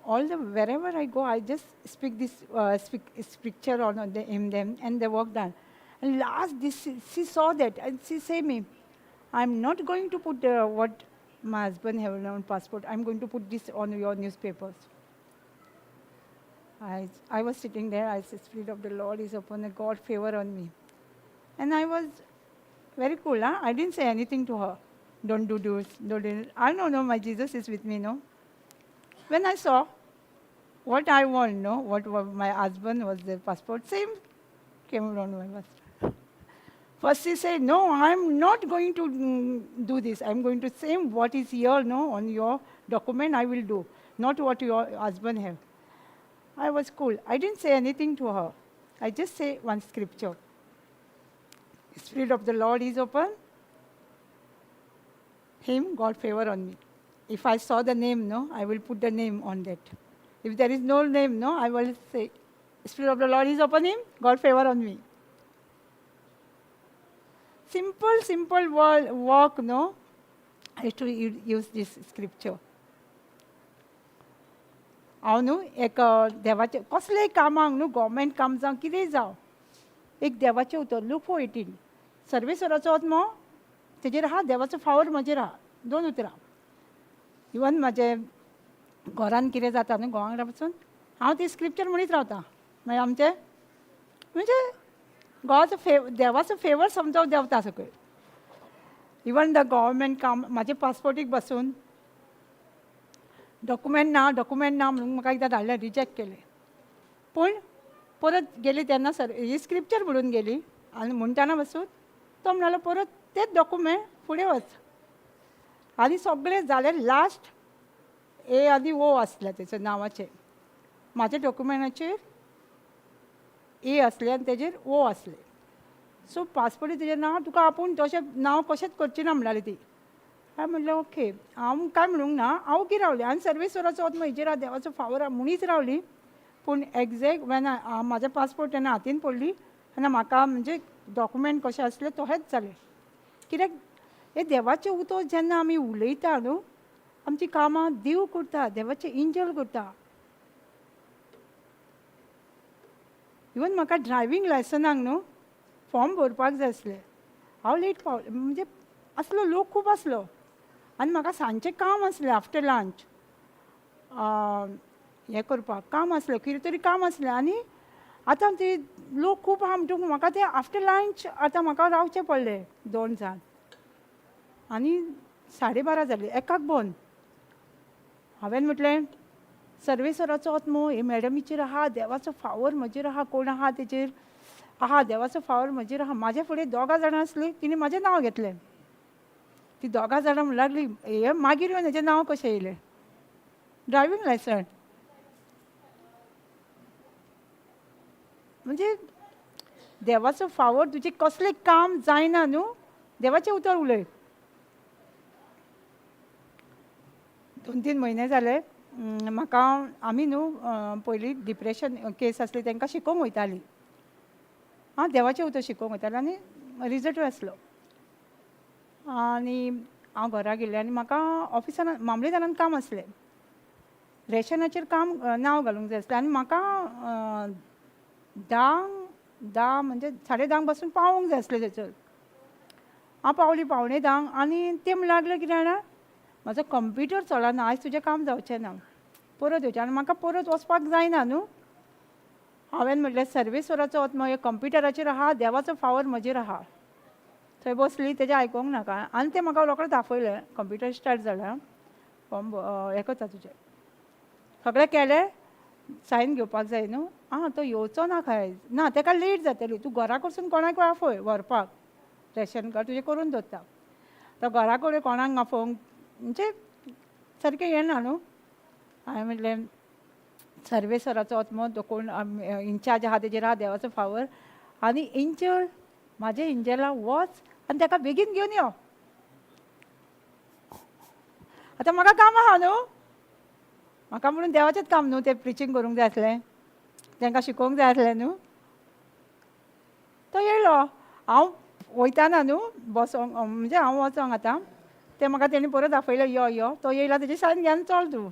all the wherever I go, I just speak this scripture on the, in them, and they work done. And last, this she saw that, and she said me, I'm not going to put what my husband have on passport. I'm going to put this on your newspapers. I was sitting there. I said, Spirit of the Lord is upon the God favor on me. And I was very cool. Huh? I didn't say anything to her. Don't do this. Don't do this. I don't know, my Jesus is with me, no? When I saw what I want, no, what my husband was the passport, same came around my passport. First she said, no, I'm not going to do this. I'm going to same what is here, no, on your document I will do, not what your husband have. I was cool. I didn't say anything to her. I just say one scripture. Spirit of the Lord is upon him, God favor on me. If I saw the name, no, I will put the name on that. If there is no name, no, I will say, Spirit of the Lord is upon him, God favor on me. Simple, simple walk, no, I have to use this scripture. हांव न्हू एक देवाचें कसलेंय कामाक न्हू government काम जावं कितेंय जावं एक देवाचें उतर लूक 4:18 सर्वेश्वराचो आत्मो तेजेर आहा देवाचो फावर म्हजेर आहा दोन उतरां. इवन म्हाजें घरान कितें जाता न्हू घोवा वांगडा पसून हांव ती स्क्रिप्चर म्हणीत रावता. मागीर आमचें म्हणजे घोवाचो देवाचो फेवर समजो देंवता सकयल. इवन the government काम म्हाजे पासपोर्टीक बसून डॉक्युमेंट ना डॉक्युमेंट ना म्हणून म्हाका एकदां धाडलें रिजेक्ट केलें. पूण परत गेली तेन्ना सर ही स्क्रिप्चर म्हणून गेली आनी म्हणटाना बसून तो म्हणालो परत तेच डॉक्युमेंट फुडें वच. आनी सगळें जालें लास्ट ए आनी ओ आसलें तेचें नांवाचें. म्हाज्या डॉक्युमेंटाचेर ए आसलें आनी तेजेर ओ आसलें. सो पासपोर्टी तेजें नांव तुका आपूण तशें नांव कशेंच करचें ना म्हणटाली ती. हांवें म्हणलें ओके हांव कांय म्हणूंक ना हांव ओगी रावलें आनी सर्वेश्वराचो आत्मो हेजेर आहा देवाचो फावर आहा म्हणीच रावली. पूण एग्जॅक्ट वेन म्हाजें पासपोर्ट तेन्ना हातीन पडली तेन्ना म्हाका म्हणजे डॉक्युमेंट कशें आसलें तशेंच जालें. कित्याक हें देवाचें उतर जेन्ना आमी उलयता न्हू आमची कामां देव करता देवाचें एंजल करता. इवन म्हाका ड्रायवींग लायसनाक न्हू फॉर्म भरपाक जाय आसलें. हांव लेट पावलें म्हणजे आसलो लोक खूब आसलो आनी म्हाका सांजचें काम आसलें आफ्टर लंच हें करपाक काम आसलें कितें तरी काम आसलें. आनी आतां ती लोक खूब आहा म्हणटकूच म्हाका तें आफ्टर लंच आतां म्हाका रावचें पडलें 2 जाण. आनी 12:30 जालीं एकाक बंद. हांवें म्हटलें सर्वेश्वराचो आत्मो हे मॅडमीचेर आहा देवाचो फावर म्हजेर आहा कोण आहा तेजेर आहा देवाचो फावर म्हजेर आहा. म्हाजे फुडें 2 जाणां आसलीं तिणें म्हाजें नांव घेतलें. ती 2 जाणां म्हणूंक लागली हे मागीर येवन हेजें नांव कशें येयलें ड्रायवींग लायसन. म्हणजे देवाचो फावर तुजें कसलें काम जायना न्हू देवाचें उतर उलय. 2-3 म्हयने जाले म्हाका आमी न्हू पयलीं डिप्रेशन केस आसली तांकां शिकोवंक वयतालीं. हांव देवाचें उतर शिकोवंक वयतालें आनी रिजल्टूय आसलो. आनी हांव घरा गेल्लें आनी म्हाका ऑफिसान मामलेदारान काम आसलें रेशनाचेर काम नांव घालूंक जाय आसलें. आनी म्हाका 10 10 म्हणजे 10:30 बसून पावोंक जाय आसलें थंयसर. हांव पावली 9:45 आनी तें म्हणूंक लागलें कितें जाणा, म्हाजो कंप्युटर चलना, आयज तुजें काम जावचें ना, परत येवचें. आनी म्हाका परत वचपाक जायना न्हू. हांवें म्हटलें सर्वेस्वराचो आत्मो हे कंप्युटराचेर आहा, देवाचो फावर म्हजेर आहा. थंय बसली, तेजें आयकोंक नाका. आनी तें म्हाका रोखडेंच दाखयलें, कंप्युटर स्टार्ट जालें, फॉर्म हें करता तुजें सगळें केलें, सायन घेवपाक जाय न्हू. आं तो येवचो ना खंय, ना तेका लेट जातली, तूं घरा कडसून कोणाकूय आफय व्हरपाक, रेशन कार्ड तुजें करून दवरता. तो घरा कडेन कोणाक आफोवंक म्हणजे सारकें येना न्हू. हांवें म्हटलें सर्वेस्वराचो आत्मो तो कोण इन्चार्ज आहा तेजेर आहा देवाचो फावर, आनी इंजल म्हाजे इंजला वच आनी तेका बेगीन घेवन यो. आतां म्हाका काम आहा न्हू, म्हाका म्हणून देवाचेंच काम न्हू, तें प्रिचींग करूंक जाय आसलें, तांकां शिकोवंक जाय आसलें न्हू. तो येयलो, हांव वयताना न्हू बसोंक, म्हणजे हांव वचोंक आतां, तें म्हाका तेणी परत आफयलें, यो यो. तो येयला तेजे सायन घेवन चल तूं.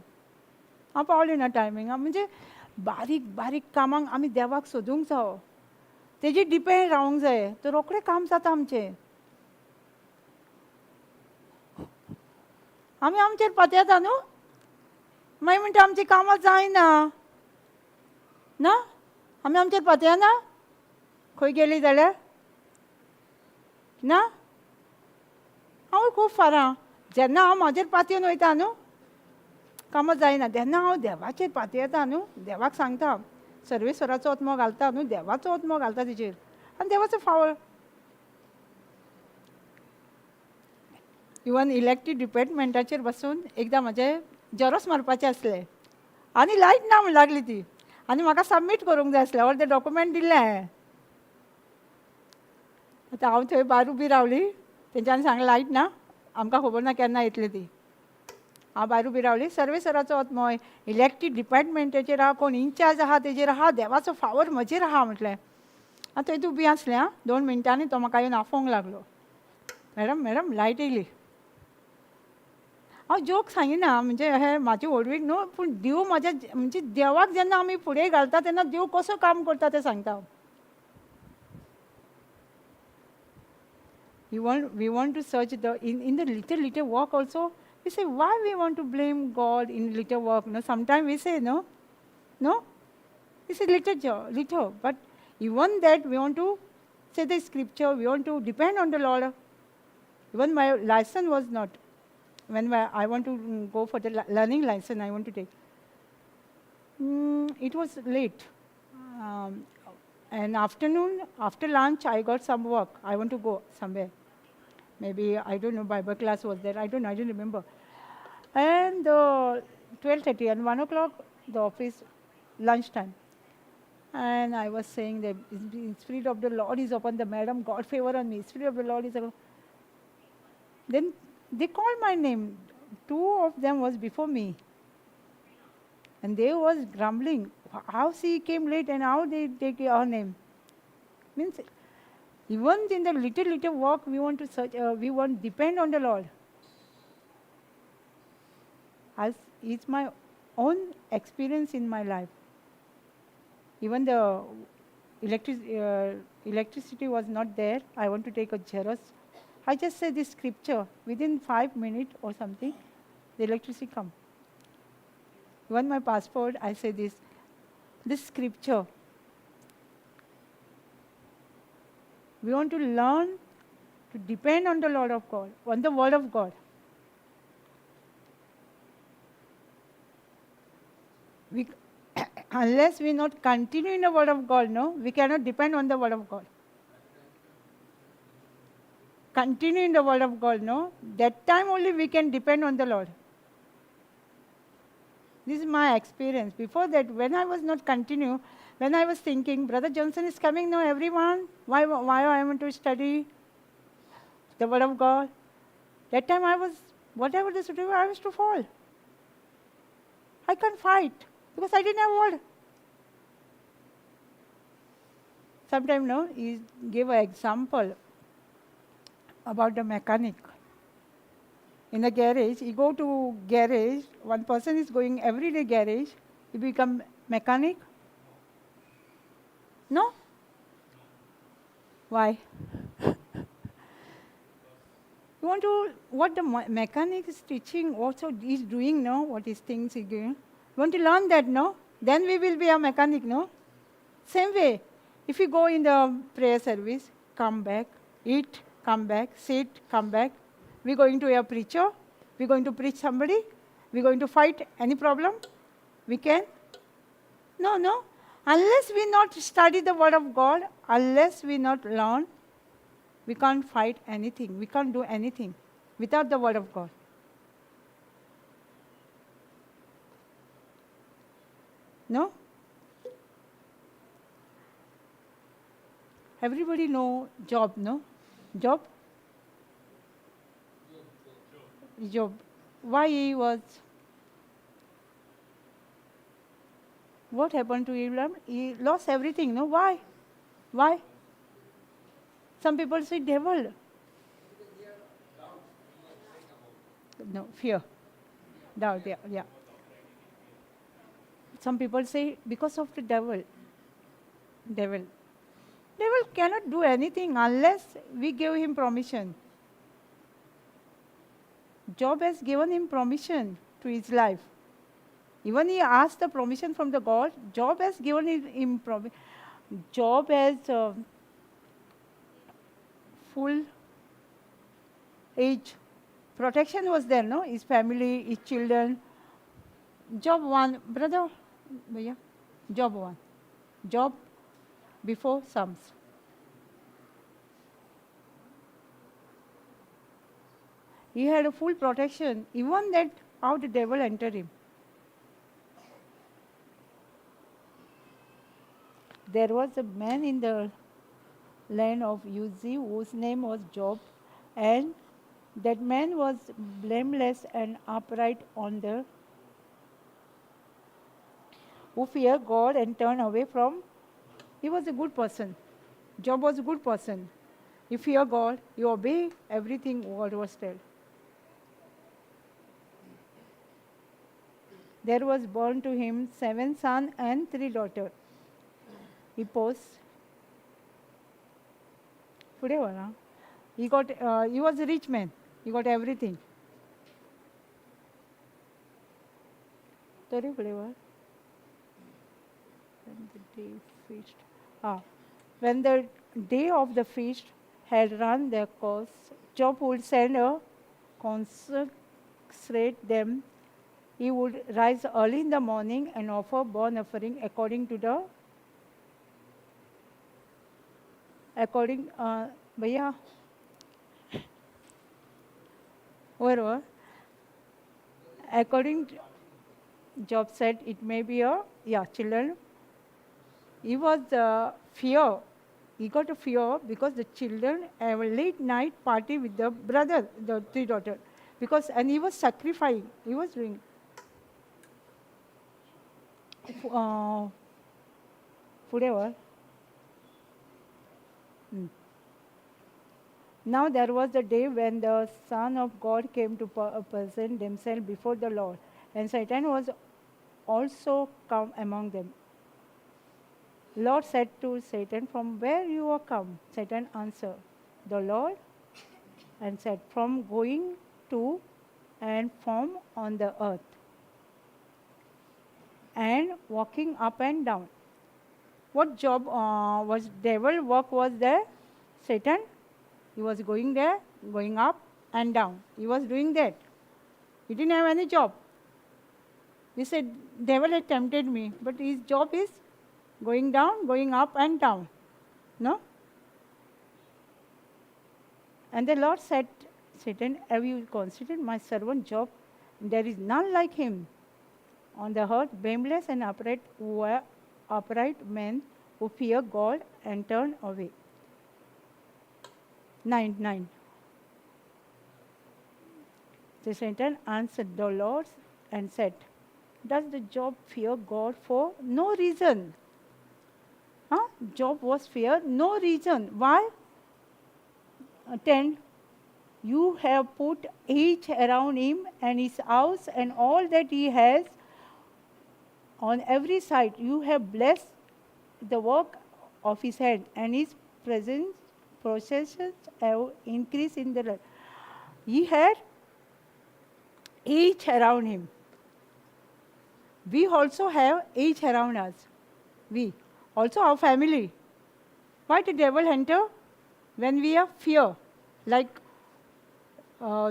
हांव पावली ना टायमिंगा. म्हणजे बारीक बारीक कामांक आमी देवाक सोदूंक जावो, तेजेर डिपेंड रावंक जाय, तर रोखडें काम जाता आमचें. आमी आमचेर पातयेता न्हू, मागीर म्हणटा आमचीं कामां जायना ना, आमी आमचेर पातयेना खंय गेली जाल्यार ना. हांव खूब फारां जेन्ना हांव म्हाजेर पातयेन वयता न्हू, कामां जायना, तेन्ना हांव देवाचेर पातयेता न्हू, देवाक सांगता, सर्वेस्वराचो आत्मो घालता न्हू, देवाचो आत्मो घालता तेजेर, आनी देवाचो फावळ. इवन इलेक्ट्रीक डिपार्टमेंटाचेर बसून एकदां म्हाजें जेरोस मारपाचें आसलें आनी लायट ना म्हण लागली ती, आनी म्हाका सबमीट करूंक जाय आसलें, ऑल ते डॉक्युमेंट दिल्लें हांवें. आतां हांव थंय भायर उबी रावली, तेंच्यांनी सांगलें लायट ना, आमकां खबर ना केन्ना येतली ती. हांव भायर उबी रावली, सर्वेस्वराचो आत्मो इलेक्ट्रीक डिपार्टमेंटाचेर आहा, कोण इन्चार्ज आहा तेजेर आहा, देवाचो फावर म्हजेर आहा म्हटलें. आतां थंय उबी आसलें आं, 2 मिनटांनी तो म्हाका येवन आफोवंक लागलो, मॅडम मॅडम लायट येयली. हांव जोक सांगिना, म्हणजे हे म्हाजी व्हडवीक न्हू, पूण देव म्हाज्या म्हणजे देवाक जेन्ना आमी फुडें घालता तेन्ना देव कसो काम करता तें सांगता. We want to search the in the little little work also. We say why we want to blame God in little work. No, sometimes we say no, no, it's a little job, little. But even that we want to say the scripture, we want to depend on the Lord. Even my license was not, when I want to go for the learning license, I want to take. It was late. And afternoon, after lunch, I got some work. I want to go somewhere. Maybe, I don't know, Bible class was there. I don't know, I don't remember. And 12:30 and 1 o'clock, the office, lunchtime. And I was saying that the Spirit of the Lord is upon the madam, God favor on me, Spirit of the Lord is upon. Then they called my name. 2 of them was before me. And they was grumbling, how she came late and how they take her name. Means, even in the little, little work, we want to search, we want depend on the Lord. As it's my own experience in my life. Even the electricity was not there. I want to take a xerox. I just say this scripture. Within 5 minutes or something, the electricity come. Even my passport, I say this scripture. We want to learn to depend on the Lord of God, on the Word of God. We, unless we not continue in the Word of God, no, we cannot depend on the Word of God. Continue in the Word of God, no, that time only we can depend on the Lord. This is my experience. Before that, when I was not continue, when I was thinking, Brother Johnson is coming now, everyone, why I want to study the Word of God? That time I was, whatever the situation, I was to fall. I can't fight because I didn't have word. Sometimes, no, he gave an example about the mechanic. In the garage, you go to garage, one person is going every day garage, he become mechanic. No? Why? You want to, what the mechanic is teaching, also is doing, no? What is things he doing? You want to learn that, no? Then we will be a mechanic, no? Same way, if you go in the prayer service, come back, eat, come back, sit, come back. We're going to a preacher. We're going to preach somebody. We're going to fight any problem. We can? No, no. Unless we not study the word of God, unless we not learn, we can't fight anything. We can't do anything without the word of God. No? Everybody know Job, no? Job? Job. Why he was... What happened to Abraham? He lost everything, no? Why? Why? Some people say devil. No, fear. Doubt, yeah, yeah. Some people say because of the devil. Devil. Devil cannot do anything unless we give him permission. Job has given him permission to his life. Even he asked the permission from the God, Job has given him permission. Job has full age. Protection was there, no? His family, his children. Job 1, brother, yeah, Job 1. Job before Psalms. He had a full protection, even that how the devil entered him. There was a man in the land of Uz whose name was Job, and that man was blameless and upright on the who feared God and turned away from. He was a good person. Job was a good person. You fear God, you obey everything God was told. There was born to him 7 sons and 3 daughters. He posed. He got. He was a rich man. He got everything. When the day feast. When the day of the feast had run their course, Job would send a consecrate them. He would rise early in the morning and offer burnt offering according to the bhaiya, wherever. According to Job said, it may be a, yeah, children. He was fear. He got a fear because the children have a late night party with the brother, the 3 daughters. Because, and he was sacrificing. He was doing. Forever. Now there was a day when the Son of God came to present himself before the Lord, and Satan was also come among them. Lord said to Satan, from where you are come? Satan answered the Lord and said, from going to and from on the earth and walking up and down. What job was devil work was there? Satan, he was going there, going up and down. He was doing that. He didn't have any job. He said, devil had tempted me, but his job is going down, going up and down. No? And the Lord said, Satan, have you considered my servant Job? There is none like him on the earth, blameless and upright, who are upright men who fear God and turn away. 9:9. The Satan answered the Lord and said, does the Job fear God for no reason? Huh? Job was feared, no reason. Why? 10. You have put each around him and his house and all that he has on every side. You have blessed the work of his hand, and his presence Possessions have increased in the land. He had hedge around him. We also have hedge around us. We also our family. Why the devil enter? When we have fear. Like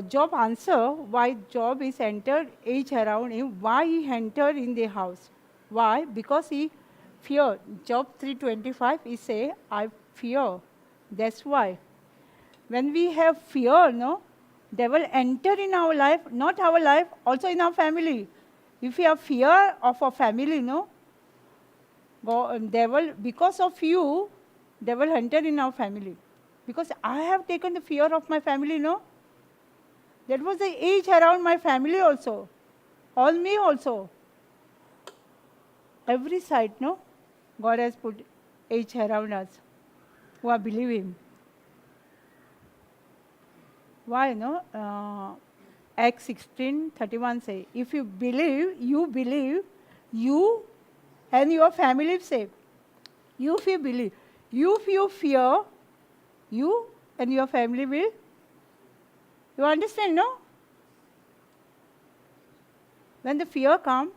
Job answer why Job is entered hedge around him, why he entered in the house. Why? Because he fear. Job 3:25, he say, I fear. That's why. When we have fear, no, devil enter in our life, not our life, also in our family. If you have fear of our family, no, God, devil, because of you, devil enter in our family. Because I have taken the fear of my family, no. That was the age around my family also, all me also. Every side, no, God has put age around us who are believe Him. Why, no? Acts 16:31 say, if you believe, you and your family safe. If you believe, if you fear, you and your family will. You understand, no? When the fear comes,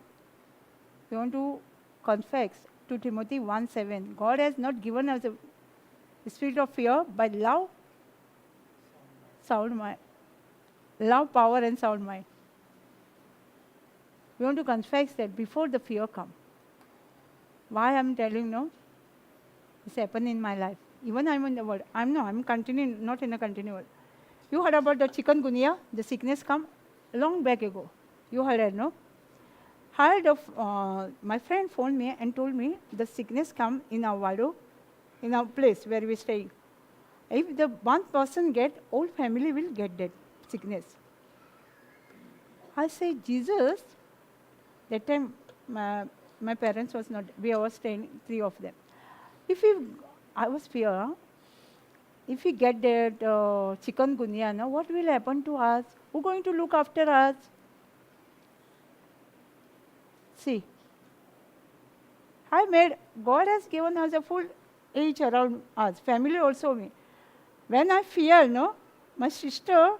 you want to confess to Timothy 1:7. God has not given us a spirit of fear, but love, sound mind. Love, power, and sound mind. We want to confess that before the fear comes. Why I'm telling no? This happened in my life. Even I'm in the world. I'm no, I'm continuing, not in a continual. You heard about the chikungunya, the sickness come long back ago. You heard it, no? Heard of, my friend phoned me and told me the sickness come in our wado, in our place where we staying. If the one person get, whole family will get that sickness. I say, Jesus, that time my parents was not, we were staying, three of them. If we, I was fear, if we get that chikungunya, now what will happen to us? Who going to look after us? See, I made, God has given us a full age around us, family also me. When I fear, no, my sister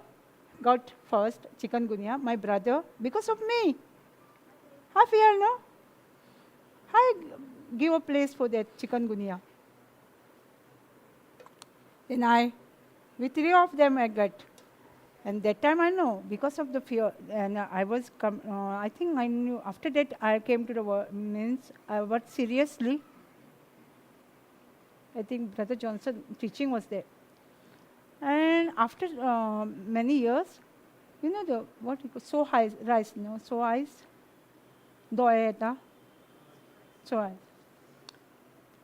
got first chikungunya, my brother, because of me. I fear, no? I give a place for that chikungunya. Then I, with three of them I got. And that time I know, because of the fear, and I was, I think I knew, after that I came to the world, means I was seriously, I think Brother Johnson teaching was there. And after many years, you know the, what you call, so high rice, no, so ice, doeta, so ice.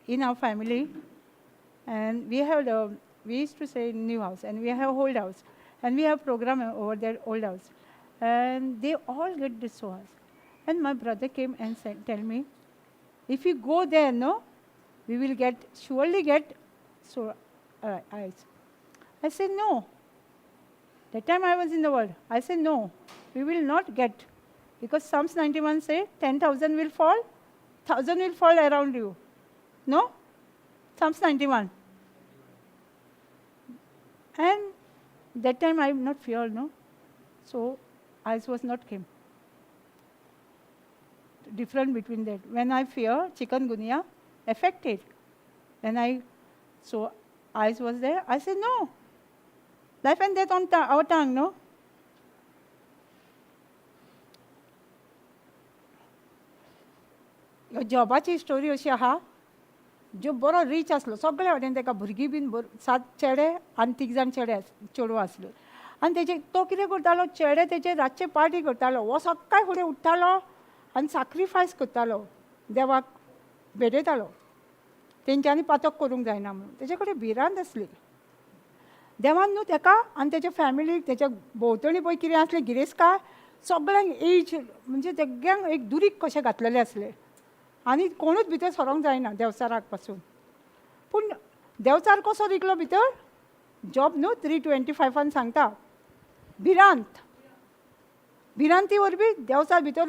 In our family, and we have the, we used to say new house, and we have old house, and we have program over there, old house, and they all get this house. And my brother came and said, tell me, if you go there, no, we will get, surely get so eyes. I said, no. That time I was in the world. I said, no, we will not get. Because Psalms 91 say, 10,000 will fall, 1,000 will fall around you. No? Psalms 91. And that time I am not fear, no? So, eyes was not came. Different between that. When I fear, chikungunya affected. When I, so eyes was there, I said, no. Life and death on our tongue, no? ह्यो जॉबाची story अशी आहा, जो बरो rich आसलो, सगळे वाटेन ताका भुरगीं बीन 7 चेडे आनी 3 जाण चेडे चेडवां आसल्यो. आनी तेजे तो कितें करतालो, चेडे तेजे रातचे पार्टी करतालो, हो सकाळ फुडें उठ्ठालो आनी साक्रिफायस करतालो, देवाक भेटयतालो, तेंच्यांनी पातक करूंक जायना म्हणून. तेजे कडेन भिरांत आसली. देवान न्हू तेका आनी तेच्या फॅमिलीक, तेच्या भोंवतणी पळय कितें आसलें गिरेस्काय, सगळ्यांक एज म्हणजे सगळ्यांक एक दुरीग कशें घातलेलें आसलें आनी कोणूच भितर सरोंक जायना देंवचाराक पासून. पूण देंवचार कसो रिगलो भितर, जॉब न्हू 3:25 सांगता, भिरांत, भिरांती वरवीं देंवचार भितर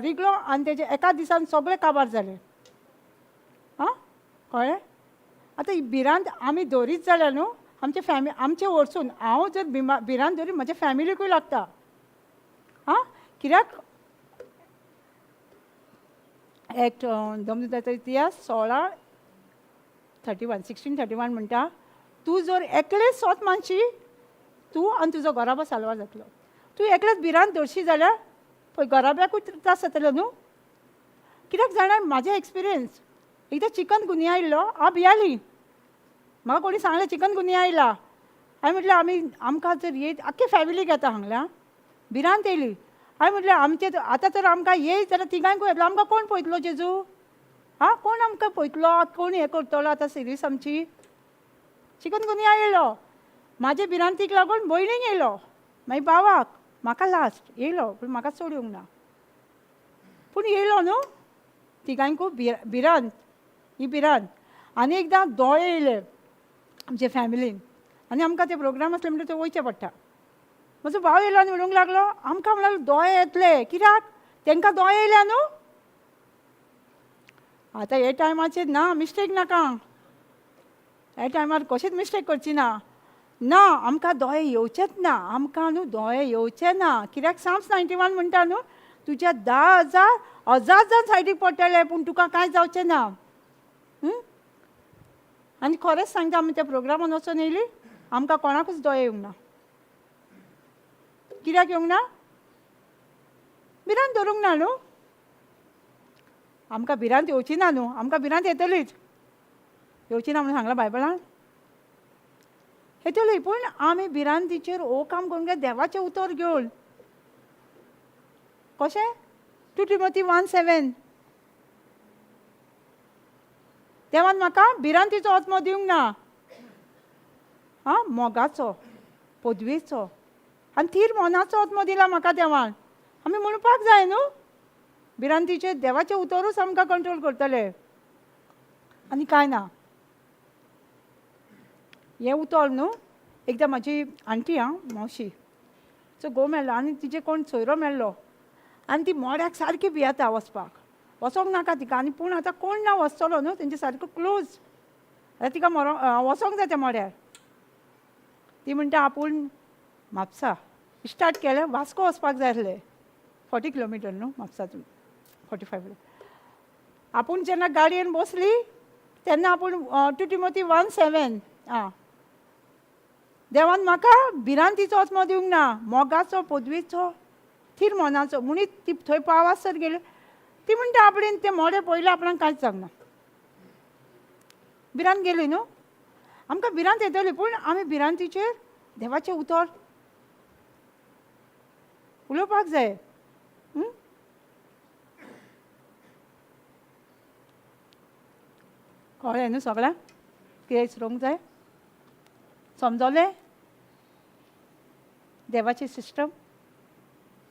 रिगलो आनी तेजे एका दिसान सगळे काबार जाले. आं, कळ्ळें? आतां ही भिरांत आमी दवरीत जाल्यार न्हू आमचे फॅमिली आमचे वरसून हांव जर भिरांत दवरी म्हज्या फॅमिलीकूय लागता. आं, कित्याक एक्ट धर्मदूताचो इतिहास 16:31 16:31 म्हणटा, तूं जर एकलेच सोत मानशी तूं आनी तुजो घराबो साल्वार जातलो. तूं एकलेच भिरांत दवरशी जाल्यार पळय घराब्याकूय त्रास जातलो न्हू. कित्याक जाणा म्हाजें एक्सपिरियन्स, एकदां चिकन गुनिया आयिल्लो, हांव भियाली. म्हाका कोणी सांगलें चिकन गुनिया आयला. हांवें म्हटलें आमी आमकां जर येत आख्खे फॅमिलीक येता हांगल्या भिरांत येयली. हांवें म्हटलें आमचें आतां तर आमकां येयत जाल्यार तिगांकूय येतलो, आमकां कोण पळयतलो जेजू? आं, कोण आमकां पळयतलो? कोण हें करतलो आतां सिरीस आमची? चिकन गुनिया येयलो, म्हाजे भिरांतीक लागून भयणीक येयलो, मागीर भावाक, म्हाका लास्ट येयलो, पूण म्हाका चड येवंक ना, पूण येयलो न्हू. तिगांकूय भिरांत, ही भिरांत. आनी एकदां दोळे येयले आमचे फॅमिलीन आनी आमकां ते प्रोग्राम आसले म्हणटकीर थंय वयचें पडटा. म्हजो भाव येयलो आनी म्हणूंक लागलो आमकां म्हणल्यार दोळे येतले, कित्याक तांकां दोळे येयल्या न्हू. आतां हे टायमाचेर ना मिस्टेक नाका, ह्या टायमार कशेंच मिस्टेक करची ना. ना आमकां दोळे येवचेच ना, आमकां न्हू दोळे येवचे ना. कित्याक साम्स 91 म्हणटा न्हू, तुज्या 10,000 1000 जाण सायडीक पडटले पूण तुका कांय जावचें ना. आनी खरेंच सांगता, आमी त्या प्रोग्रामान वचोन येयली, आमकां कोणाकूच दोळे येवंक ना. कित्याक येवंक ना? भिरांत दवरूंक ना न्हू. आमकां भिरांत येवची ना न्हू, आमकां भिरांत येतलीच, येवची ना म्हणून सांगलां बायबलान, येतली. पूण आमी भिरांतीचेर हो काम करूंक जाय देवाचें उतर घेवन. कशें? 2 Timothy 1:7, देवान म्हाका भिरांतीचो आत्मो दिवंक ना, आं, मोगाचो, पदवेचो आनी थीर मनाचो आत्मो दिला म्हाका देवान. आमी म्हणपाक जाय न्हू, भिरांतीचेर देवाचें उतरूच आमकां कंट्रोल करतले आनी कांय ना. हें उतर न्हू, एकदां म्हाजी आंटी आं मावशी सो घोव मेळ्ळो आनी तिचे कोण सोयरो मेळ्ळो आनी ती मोड्याक सारकी भियेता वचपाक, वचोंक नाका तिका. आनी पूण आतां कोण ना वचतलो न्हू तेंचे सारको क्लोज, आतां तिका मरो वचोंक जाय त्या मोड्यार. ती म्हणटा आपूण म्हापसा स्टार्ट केलें, वास्को वचपाक जाय आसलें, 40 किलोमिटर न्हू म्हापसातून, 45. आपूण जेन्ना गाडयेन बसली तेन्ना आपूण 2 Timothy 1:7, आं, देवान म्हाका भिरांतीचो आत्मो दिवंक ना, मोगाचो, पदवेचो, थीर मनाचो. म्हणीत ती थंय पावासर गेली. ती म्हणटा आपणेन तें मोडें पळयलें, आपणाक कांयच जावंक ना, भिरांत गेली न्हू. आमकां भिरांत येतली, पूण आमी भिरांतीचेर देवाचें उतर उलोवपाक जाय. कळ्ळें न्हू सगळ्यांक कितें विसरूंक जाय? समजलें? देवाची सिस्टम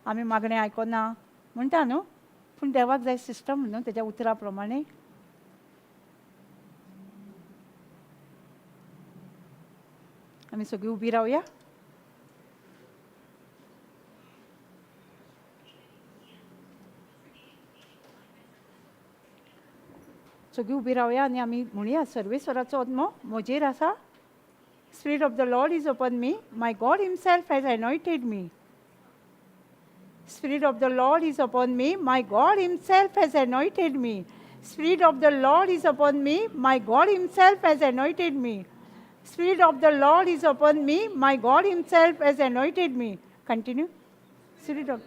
आमी मागणें आयकना म्हणटा न्हू, पूण देवाक जाय सिस्टम न्हू तेज्या उतरा प्रमाणे. आमी सगळीं उबी रावया. सगळीं उबी रावया आनी आमी म्हणया, सर्वेस्वराचो आत्मो म्हजेर आसा. Spirit of the Lord is upon me, my God himself has anointed me. Spirit of the Lord is upon me, my God himself has anointed me. Spirit of the Lord is upon me, my God himself has anointed me. Spirit of the Lord is upon me, my God himself has anointed me. Continue. Spirit of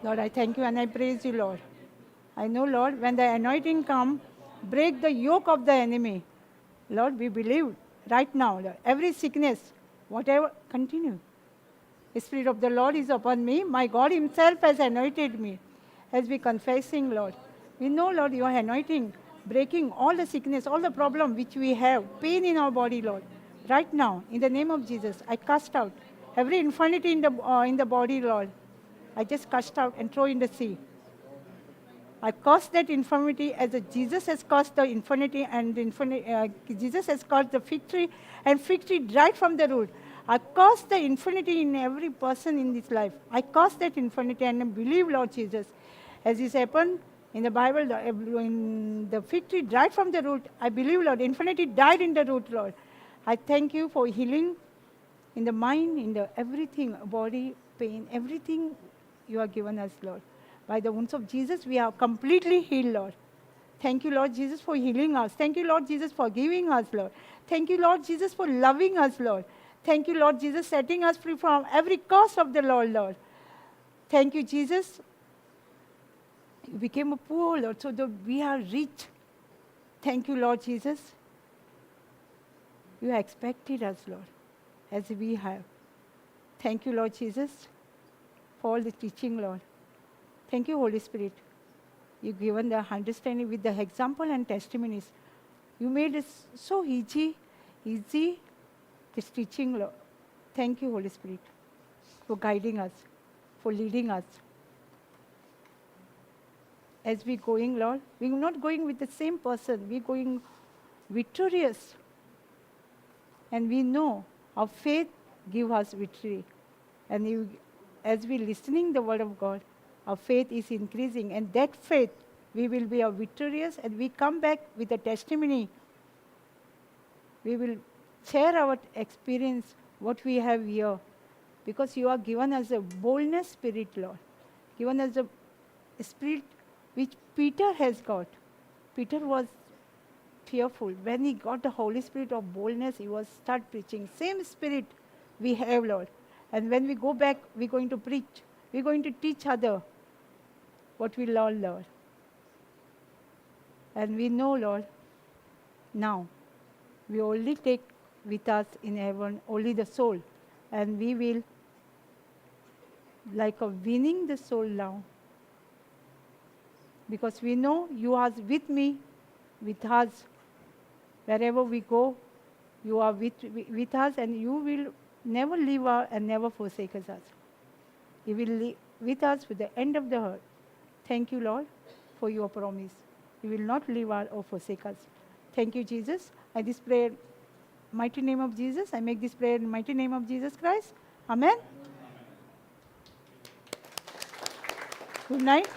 Lord, I thank you and I praise you, Lord. I know, Lord, when the anointing come, break the yoke of the enemy. Lord, we believe right now, Lord, every sickness, whatever, continue. The Spirit of the Lord is upon me. My God himself has anointed me. As we confessing, Lord, we know, Lord, your anointing, breaking all the sickness, all the problem which we have, pain in our body, Lord. Right now, in the name of Jesus, I cast out every infirmity in the body, Lord. I just cast out and throw in the sea. I curse that infirmity as Jesus has cursed the infirmity, and Jesus has cursed the fig tree, and fig tree dried from the root. I curse the infirmity in every person in this life. I curse that infirmity and I believe, Lord Jesus, as this happened In the Bible, in the fig tree died from the root. I believe, Lord, infinity died in the root, Lord. I thank you for healing in the mind, in the everything, body, pain, everything you have given us, Lord. By the wounds of Jesus, we are completely healed, Lord. Thank you, Lord Jesus, for healing us. Thank you, Lord Jesus, for giving us, Lord. Thank you, Lord Jesus, for loving us, Lord. Thank you, Lord Jesus, setting us free from every curse of the Lord, Lord. Thank you, Jesus. You became a poor, Lord, so that we are rich. Thank you, Lord Jesus. You expected us, Lord, as we have. Thank you, Lord Jesus, for all the teaching, Lord. Thank you, Holy Spirit. You've given the understanding with the example and testimonies. You made it so easy, easy, this teaching, Lord. Thank you, Holy Spirit, for guiding us, for leading us. As we're going, Lord, we're not going with the same person. We're going victorious. And we know our faith gives us victory. And as we're listening the word of God, our faith is increasing. And that faith, we will be a victorious, and we come back with a testimony. We will share our experience, what we have here. Because you are given us a boldness spirit, Lord. Given us a spirit which Peter has got. Peter was fearful. When he got the Holy Spirit of boldness, he was start preaching. Same spirit we have, Lord. And when we go back, we're going to preach. We're going to teach other what we learn, Lord. And we know, Lord, now we only take with us in heaven only the soul. And we will, like a winning the soul now. Because we know you are with me, with us. Wherever we go, you are with us, and you will never leave us and never forsake us. You will live with us to the end of the earth. Thank you, Lord, for your promise. You will not leave us or forsake us. Thank you, Jesus. I this prayer, mighty name of Jesus. I make this prayer in mighty name of Jesus Christ. Amen. Good night.